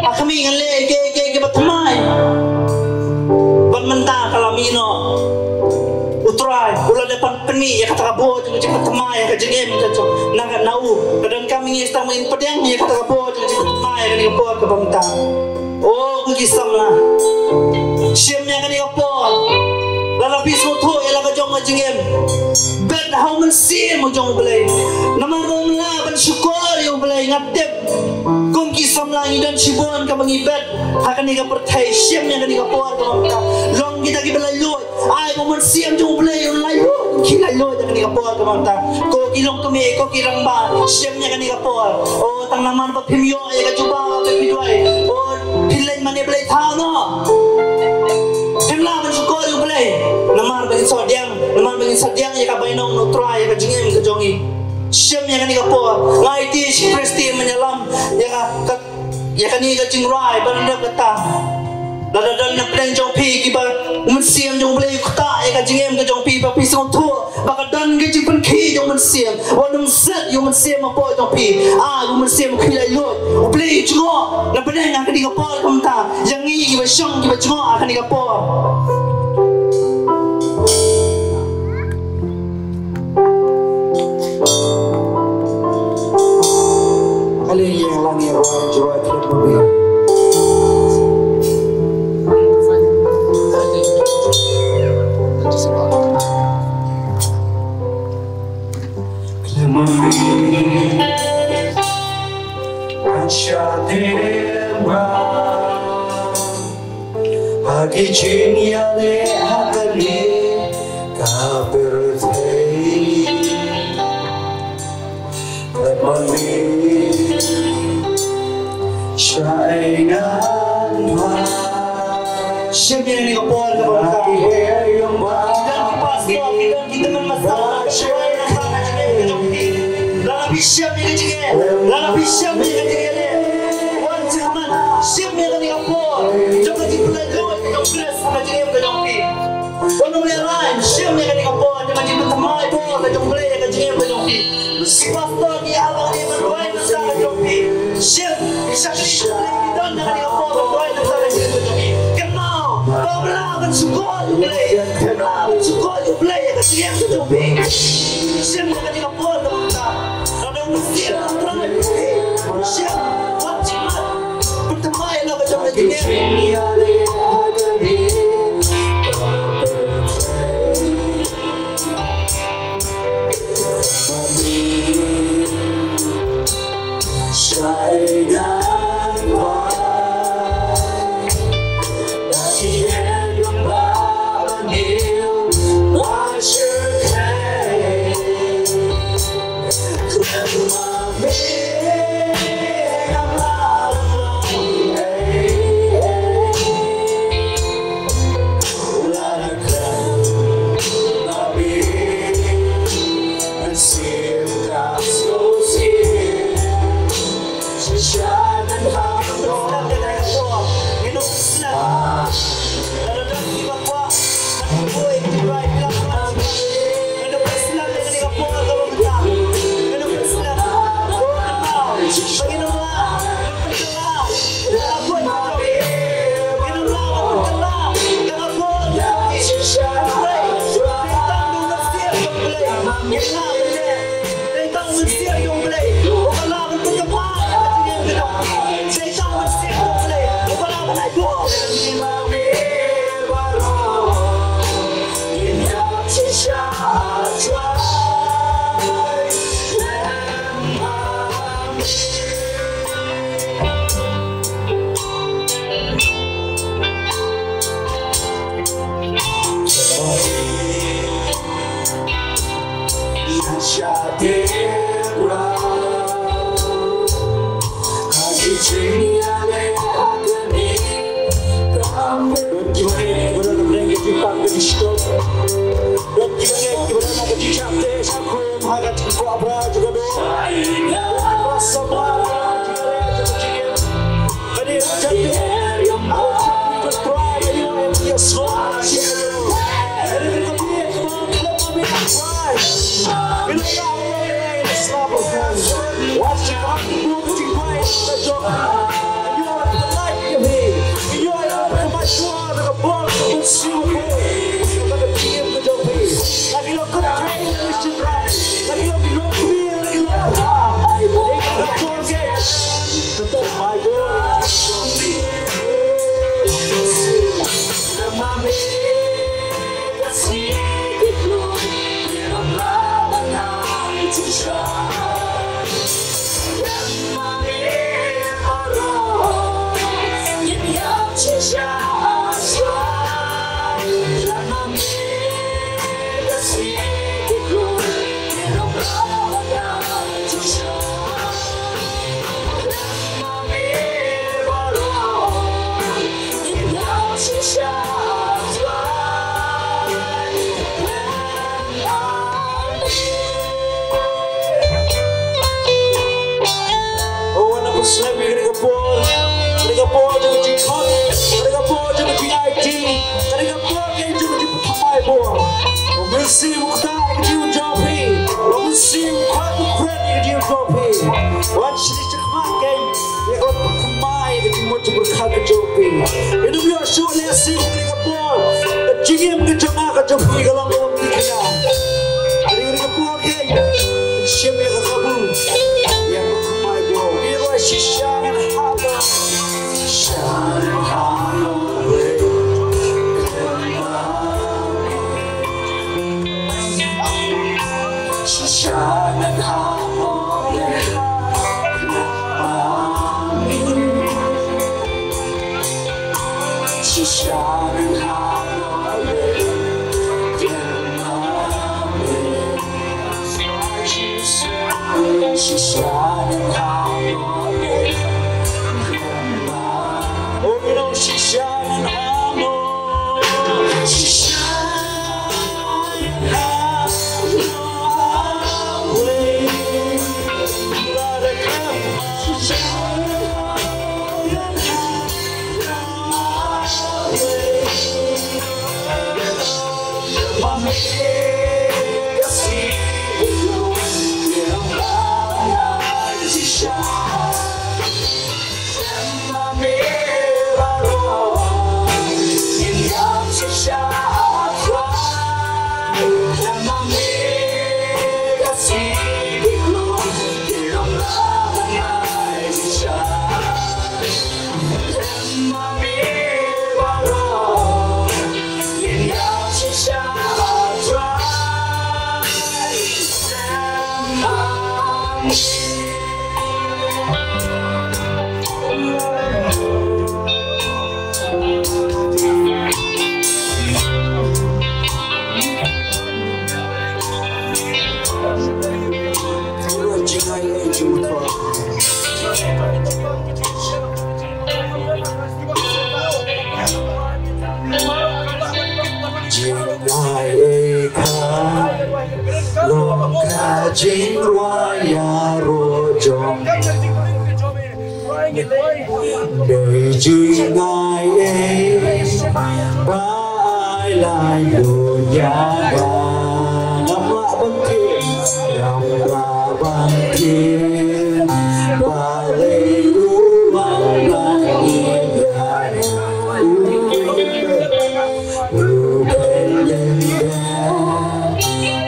Ha khmih ngan leh ïa kiei kiei kiba thymmai. Bad mynta ka la mih noh. U Trai u la dep ban pynmih ïa kata ka bor jong ka jingpynthymmai ha ka jingim ka jong, na ka, na u. Ka donkam ïa ngi sdang ban pdiang ïa kata ka bor jong ka jingpynthymmai ha kane ka por kaba mynta. O ko ki samla, shim ïa kane ka por. Lada phi sngewthuh ïa la ka jong ka jingim, bet ha u Mynsiem u jong U Blei. Namar ba ym lah ban shukor ïa U Blei, nga tip kum ki samla ngi don shibun kaba ngi bet ha kane ka pyrthei. Shim ïa kane ka por kaba mynta. Long kita kiba laitluid. Ai ba u Mynsiem jong U Blei un laitluid, ki laitluid ha kane ka por kaba mynta. Ko ki longkmie, ko ki rangbah, shim ïa kane ka por. O, tang namar ba phim ïoh ïa ka jubab ba phi duwai, o, phi leit mane blei thaw noh. Phim lah ban shukor ïa U Blei. Namar ba ngin shu pdiang, namar ba ngin shu pdiang ïa ka bainong U Trai ha ka jingim ka jong ngi. Shim ïa kane ka por. Nga aiti shi Khristan ban ïalam ïa ka, ka, ïa kane ka jingrwai ban dep kata. Lada don na pdeng jong phi kiba u Mynsiem jong U Blei u ktah ïa ka jingim ka jong phi, ba phi sngewthuh ba ka don ka jingpynkhih jong u Mynsiem, wat nym set ïa u Mynsiem hapoh jong phi. Ai, u Mynsiem u khih laitluid. U Blei u jngoh na pdeng ha kane ka por kumta ïa ngi kiba shong kiba jngoh ha kane ka por. Ha ki jingïaleh ha kane ka pyrthei, lem ma me, shah ai ngan bha. Shim ïa kane ka por kaba mynta. Ki don ki pastor, ki don ki tymmen basan, ki don ki tymmen basan ha ka jingim ka jong phi. Lada phi shim ïa ka jingim, lada phi shim ïa ka jingim, wan sha khmat, shim ïa kane ka por jong ka jingpynlait lut jong U Khrist ha ka jingim ka jong phi. Wat nym lehraiñ, shim ïa kane ka por jong ka jingpynthymmai bor ka jong U Blei ha ka jingim ka jong phi. Ki pastor ki ïalam ki ban duwai nangta ka jong phi. Shim, ki shakri ki don ha kane ka por ban duwai nangta ka jingim ka jong phi. Kynmaw, to bla ban sukor ïa U Blei. Kynmaw ban sukor ïa U Blei ha ka jingim ka jong phi. Shim ïa kane ka por kaba mynta. Lada U Mynsiem U Trai u pynkhih, shim, wat sngewmat. Pyntymmai noh ka jong ka jingim. Shu leh shisien kane ka por, ka jingim ka jong nga ka jong phi ka long kaba mih khia. Kane ka por ka shim ïa ka kabu, ïa ka kumai bro. Ïa ka shisha ngan hap. Shisha ngan hap. Shisha ngan hap. Jingai ei ka long ka jingrwai ïaroh jong nga. Dei jingai ei ba ai lai dunya. Ngam lah ban kiew, ngam lah ban kiew. Balei u wan ban ïa u pynlong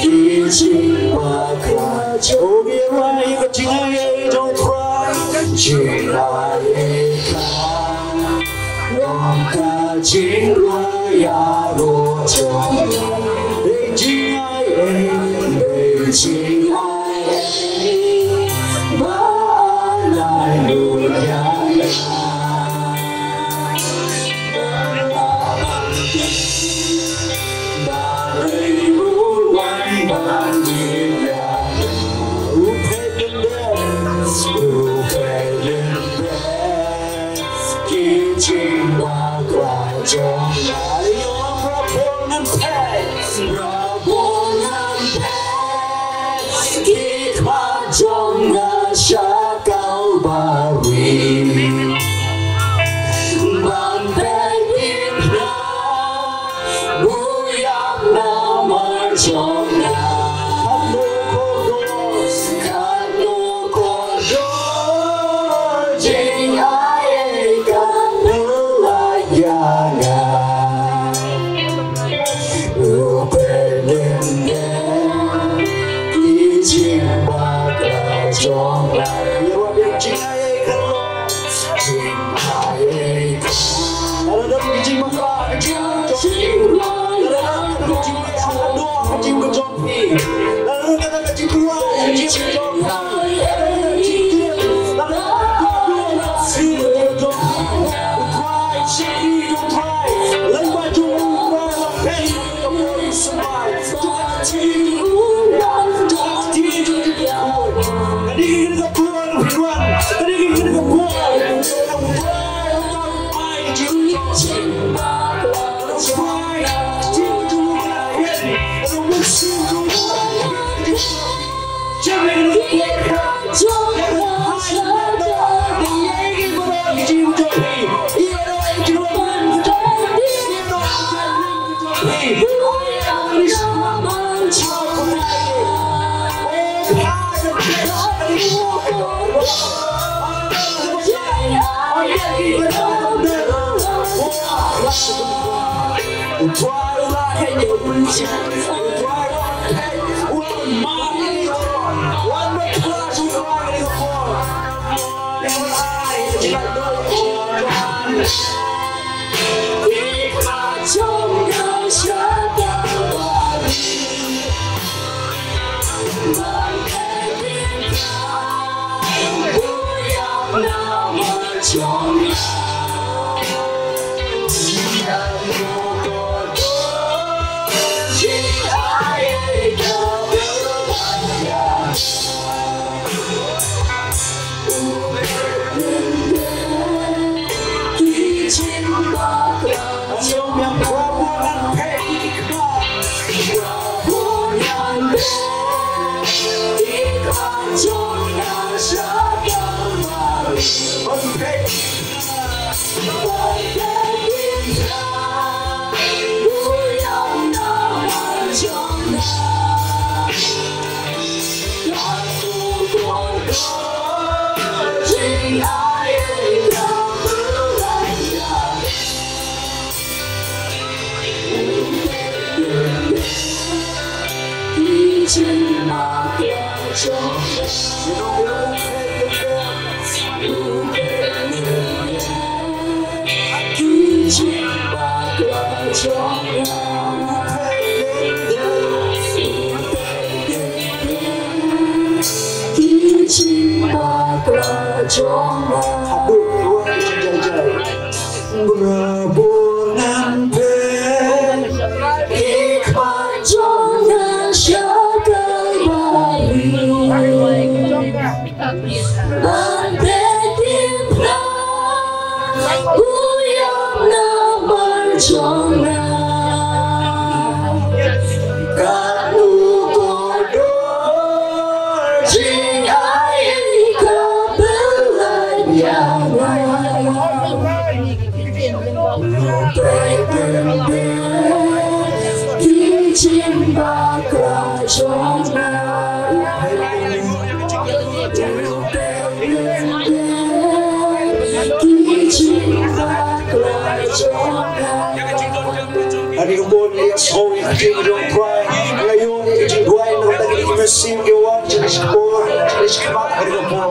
ki jingbakla jong nga. Ïa ka jingai ei jong Trai. Jingai ei ka long ka jingrwai ïaroh jong nga. Dei jingai ei, dei jingai ei ba ai lai dunya. Ki khmat jong nga sha Kalbari. Ban peit ïa u ïap namar jong nga. Katno kordor, katno kordor, jingai ei ka pynlait ïa nga. U pynlong ki jingbakla jong nga. Ïa wat ïa jingai ei ka long. Jingai ei ka long. Lada don ki jingbakla ka jong phi. Lada don ka jingkyrkhu ka jong phi. Lada don ka jingkyrkhu ka jong phi. Ani ka bor ïa sngewbha ïa ka jingduwai, nga ïoh ïa ka jingduwai na ka bynta kine ki mynsiem ki wan sha kane ka por, sha kane ka por.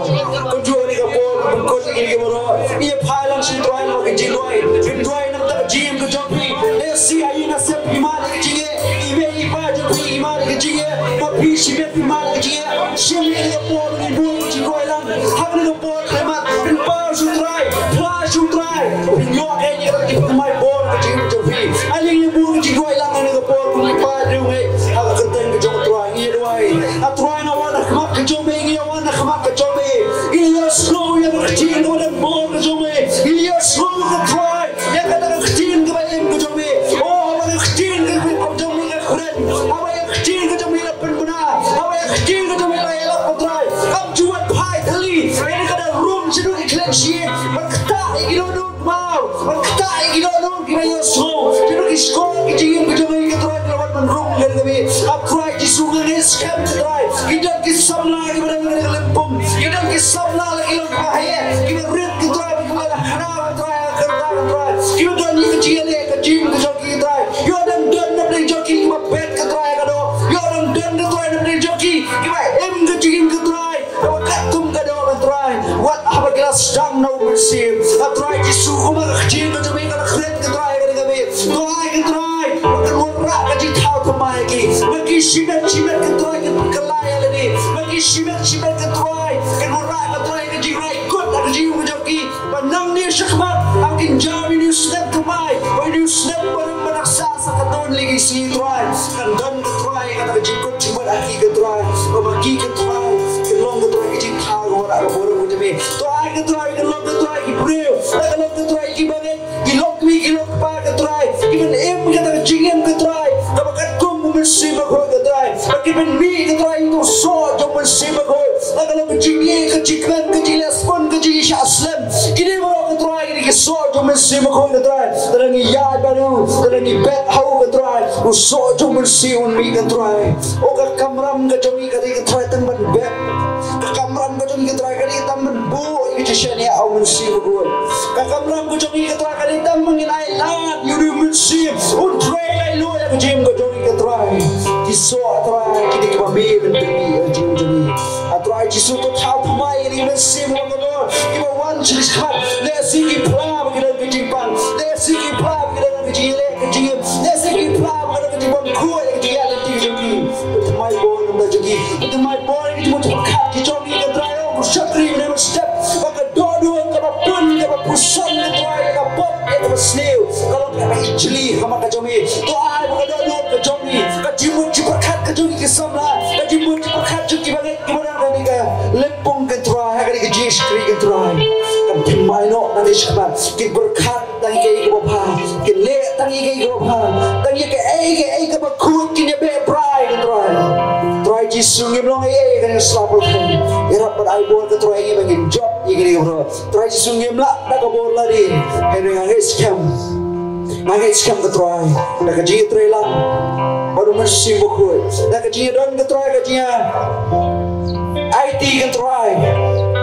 Kumjuh ani ka bor, pynkut ïa kine ki baroh. Ïa phai lang sha U Trai na ka jingduwai, pynduwai na ka bynta ka jingim ka jong phi. Lehse ïa nga sep phi mad ïa ka jingeh, i mei i pa jong phi i mad ïa ka jingeh, ma phi shimet phi mad ïa ka jingeh. Shim ïa kane ka por, pynduwai ka jingduwai lang ha kane ka por. Khlem pynpaw sha U Trai, phla sha U Trai. Pynïoh ïa ngi ka jingpynmai bor ka jingim jong phi. Ai lyngngoh ïa bor ka jingduwai lang ha kane ka por, kum ki paid riewngeit ha ka kyrteng ka jong U Trai ngi duwai. A Trai, nga wan ha khmat ka jong me, ngi wan ha khmat ka jong me. Ngi ïohsngew ïa ka ktien kaba don bor ka jong me. Ngi ïohsngew, A Trai, ïa kata ka ktien kaba im ka jong me. Oh, haba ka ktien ka jong me ka kren, haba ka ktien ka jong me ka pynbna, haba ka ktien ka jong me ka ïalap, A Trai, kam ju wan phai thylli ïa kata ka rum shaduh ki khlem shyieng, ban ktah ïa ki dohnud kbaw, ban ktah ïa ki dohnud kiba ïohsngew shaduh ki shkor. Ki jingim ki jong ngi, A Trai, ki la wan ban rung lem ïa me. A Trai Jisu, nga ngeit skhem, A Trai, ki don ki samla kiba dang dang lympung, ki don ki samla la ki long kiba heh, kiba rit, A Trai, ba ki la khraw, A Trai, ha ka kyrteng, A Trai, kiba don ïa ka jingïaleh ka jingim ka jong ki, A Trai. Ïoh dang don na pdeng jong ki kiba bet, A Trai, ha ka doh. Ïoh dang don, A Trai, na pdeng jong ki kiba im ka jingim, A Trai, kaba katkum ka doh, A Trai. Wat haba ki la sdang na U Mynsiem, A Trai Jisu, kumba ka ktien ka jong me ka la kren, A Trai, ka dei ka me. To ai, A Trai, ba kan wanrah ka jingthaw thymmai ïa ki. Ba ki shimet shimet, A Trai, kin pynkylla ïa lade. Ba ki shimet shimet, A Trai, kan wanrah, A Trai, ka jingrai kut ha ka jingim ka jong ki. Ba nangne shakhmat, ha kin jam ïa une u snem thymmai, ba une u snem ba rim ba nuksa sa ka don lei ki sngi, Trai. Kan don, A Trai, kata ka jingkut jingmut ha ki, A Trai. Ba ma ki, A Trai, kin long, A Trai, ka jingthaw ka wanrah ka burom ka jong me. To ai, A Trai, kin long, A Trai, ki briew, la ka long, A Trai, kiba ngeit, ki lok kmie ki lok kpa, A Trai, kiban im kata ka jingim, A Trai, kaba katkum U Mynsiem Bakhuid, A Trai. Ba kiban mih, A Trai, ïa u soh jong U Mynsiem Bakhuid. La ka long ka jingïeit, ka jingkmen, ka jingleh spun, ka jingshah slem. Kine baroh, A Trai, kine ki soh jong U Mynsiem Bakhuid, A Trai. Lada ngi ïaid bad u, lada ngi bet ha u, A Trai, u soh jong U Mynsiem un mih, A Trai. O ka kamram ka jong ngi ka dei, A Trai, tang ban bet. Ka kamram ka jong ngi, A Trai, ka dei tang ban buh ïa ka jingshaniah ha U Mynsiem Bakhuid. Ka kamram ka jong ngi, A Trai, ka dei tang ban ngin ailad ïa une U Mynsiem un trei Lehse ki phla ba ki don ka jingpang, lehse ki phla ba ki don ka jingïaleh ka jingim, lehse ki phla ba ki don ka jingbym khuid ka jingïaid lynti jong ki. Pynthymmai bor namar jong ki, pynthymmai bor ïa ki jingmut jingpyrkhat ki jong ki. Ko Trai, ko shakri mynne mynstep, ba ka dohnud kaba pun kaba pyrshang, ko Trai, ïa ka pop ïa kaba sniew ka long kaba ijli ha khmat ka jong me. To ai ba ka dohnud ka jong me, ka jingmut jingpyrkhat ka jong ki samla, ka jingmut jingpyrkhat jong ki bangeit kiba don ha kane ka lympung, ko Trai, ha kane ka jingshakri, ko Trai, kan pynthymmai noh nangne shakhmat. Kin pyrkhat tang ïa kaei kaba bha, kin leh tang ïa kaei kaba bha, tang ïa kaei kaei kaba khuid kin ïa beh brai, ko Trai. Trai Jisu, ngim long ei ei ha kane ka sla pyrthei. Ïarap bad ai bor, ko Trai, ïa ngi ba ngin jop ïa kane baroh. Trai Jisu, ngim lah da ka bor lade, hynrei nga ngeit skhem, nga ngeit skhem, ko Trai, da ka jingïatreilang bad U Mynsiem Bakhuid, da ka jingïadon, ko Trai, ka jingïa aiti, ko Trai,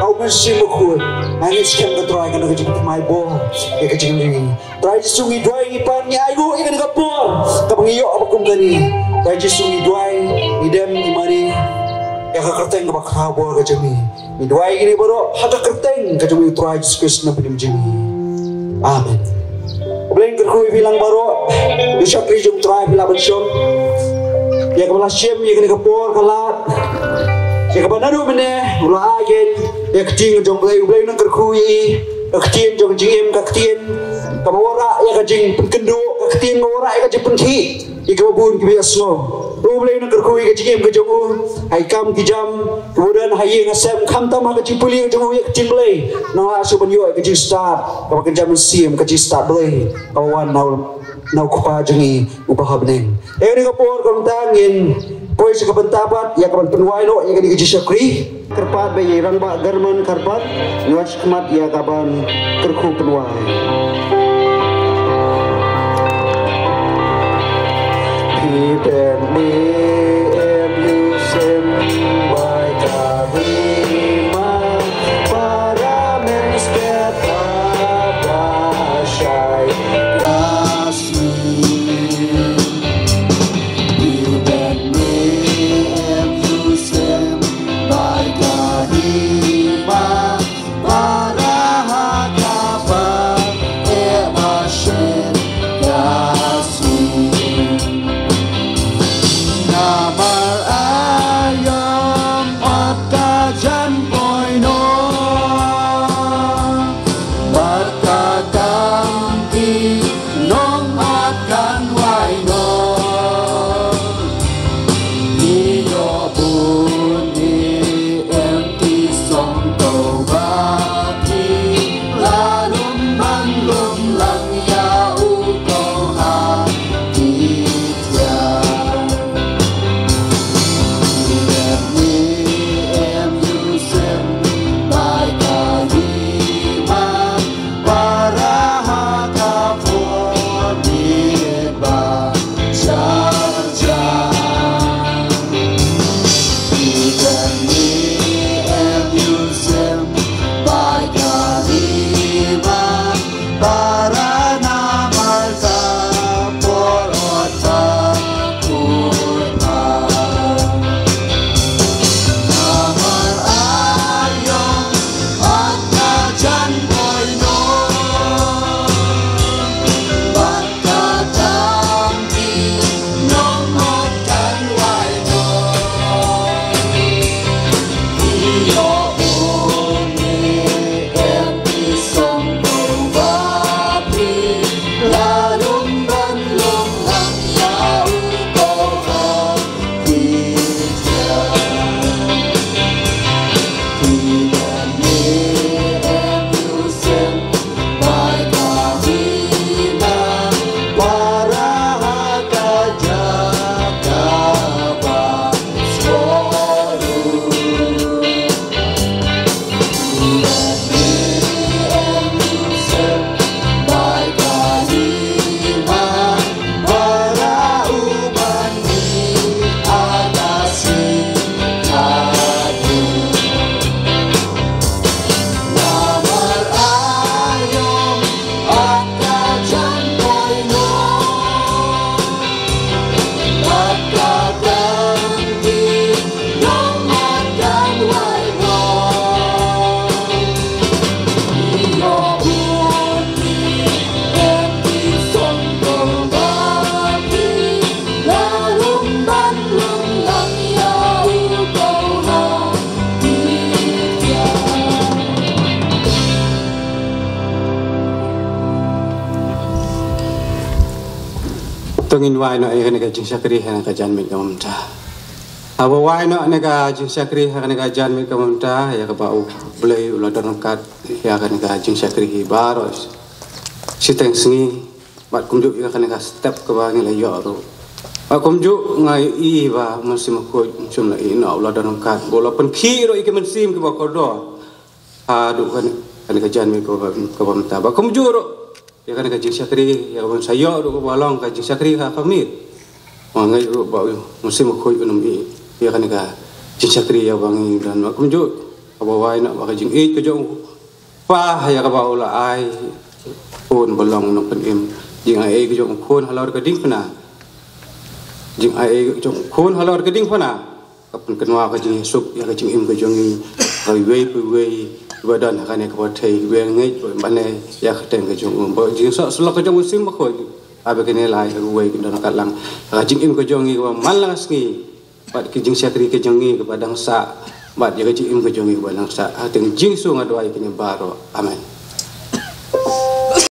ha U Mynsiem Bakhuid, nga ngeit skhem, ko Trai, kan long ka jingpynthymmai bor ïa ka jingim jong ngi. Trai Jisu, ngi duwai, ngi pan, ngi ainguh ïa kane ka por kaba ngi ïoh ba kum kane. Trai Jisu, ngi duwai, ngi dem, ngi mane ïa ka kyrteng kaba khraw bor ka jong me. Ngi duwai ïa kine baroh ha ka kyrteng ka jong me, Trai Jisu Khrist, nongpynim jong ngi. Amen. U Blei un kyrkhu ïa phi lang baroh, ïa ki shakri jong U Trai, phi lah ban shong. Ïa kaba la shim ïa kane ka por ka lad, ïa kaba naduh mynne u la ai ïa ka ktien ka jong U Blei. U Blei un kyrkhu ïa i, ka ktien jong ka jingim, ka ktien kaba wanrah ïa ka jingpynkynduh, ka ktien kaba wanrah ïa ka jingpynkhih ïa kiba bun kiba ïohsngew. U Blei un kyrkhu ïa ka jingim ka jong u ha ki kam ki jam kiba don ha ïing ha sem, khamtam ha ka jingpule ka jong u ïa ka ktien Blei. Nang lah shuh ban ïoh ïa ka jingstad kaba kynja mynsiem, ka jingstad Blei kaba wan na u, na U Kpa jong ngi uba ha bneng. Ïa kane ka por, kumta ngin poi sha ka bynta pat ïa kaban pynwai noh ïa kane ka jingshakri. Kyrpad ba ïa i Rangbah German Kyrpad, ngi wan shakhmat ïa kaban kyrkhu pynwai. Phi beh me em, ïoh sem bai ka hima, para men step haba shai. To ngin wai noh ïa kane ka jingshakri ha kane ka janmiet kaba mynta. Haba wai noh ïa kane ka jingshakri ha kane ka janmiet kaba mynta, ïa kaba U Blei u la don ryngkat ïa kane ka jingshakri hi baroh shiteng sngi. Bad kumjuh ïa kane ka step kaba ngi la ïoh ruh. Bad kumjuh nga ïohi ba U Mynsiem Bakhuid um shym la ïehnoh, u la don ryngkat, u la pynkhih ruh ïa ki mynsiem kiba kordor haduh kane, kane ka janmiet kaba, kaba mynta. Bad kumjuh ruh ïa kane ka jingshakri, ïa kaba sa ïoh ruh kaba long ka jingshakri ha ka miet. Nga ngeit ruh ba U Mynsiem Bakhuid un ym ïehnoh ïa kane ka jingshakri ïa ba ngi don. Bad kumjuh, kaba wai noh ba ka jingïeit ka jong u Kpa ïa kaba u la ai u Khun ba long u Nongpynim. Jingaiei ka jong u Khun halor ka diengphna, jingaiei ka jong u Khun halor ka diengphna, ka pynkynmaw ka jingïasuk ïa ka jingim ka jong ngi, ha iwei pa iwei ba don ha kane ka pyrthei, iwei ngeit ba mane ïa ka kyrteng ka jong u. Ba jingïasoh syllok ka jong U Mynsiem Bakhuid, ha ba kine lai ha kawei kin don katlang ha ka jingim ka jong ngi kaba man la ka sngi, bad ka jingshakri ka jong ngi kaba dang sah, bad ïa ka jingim ka jong ngi kaba dang sah. Ha kyrteng Jisu nga duwai ïa kine baroh. Amen.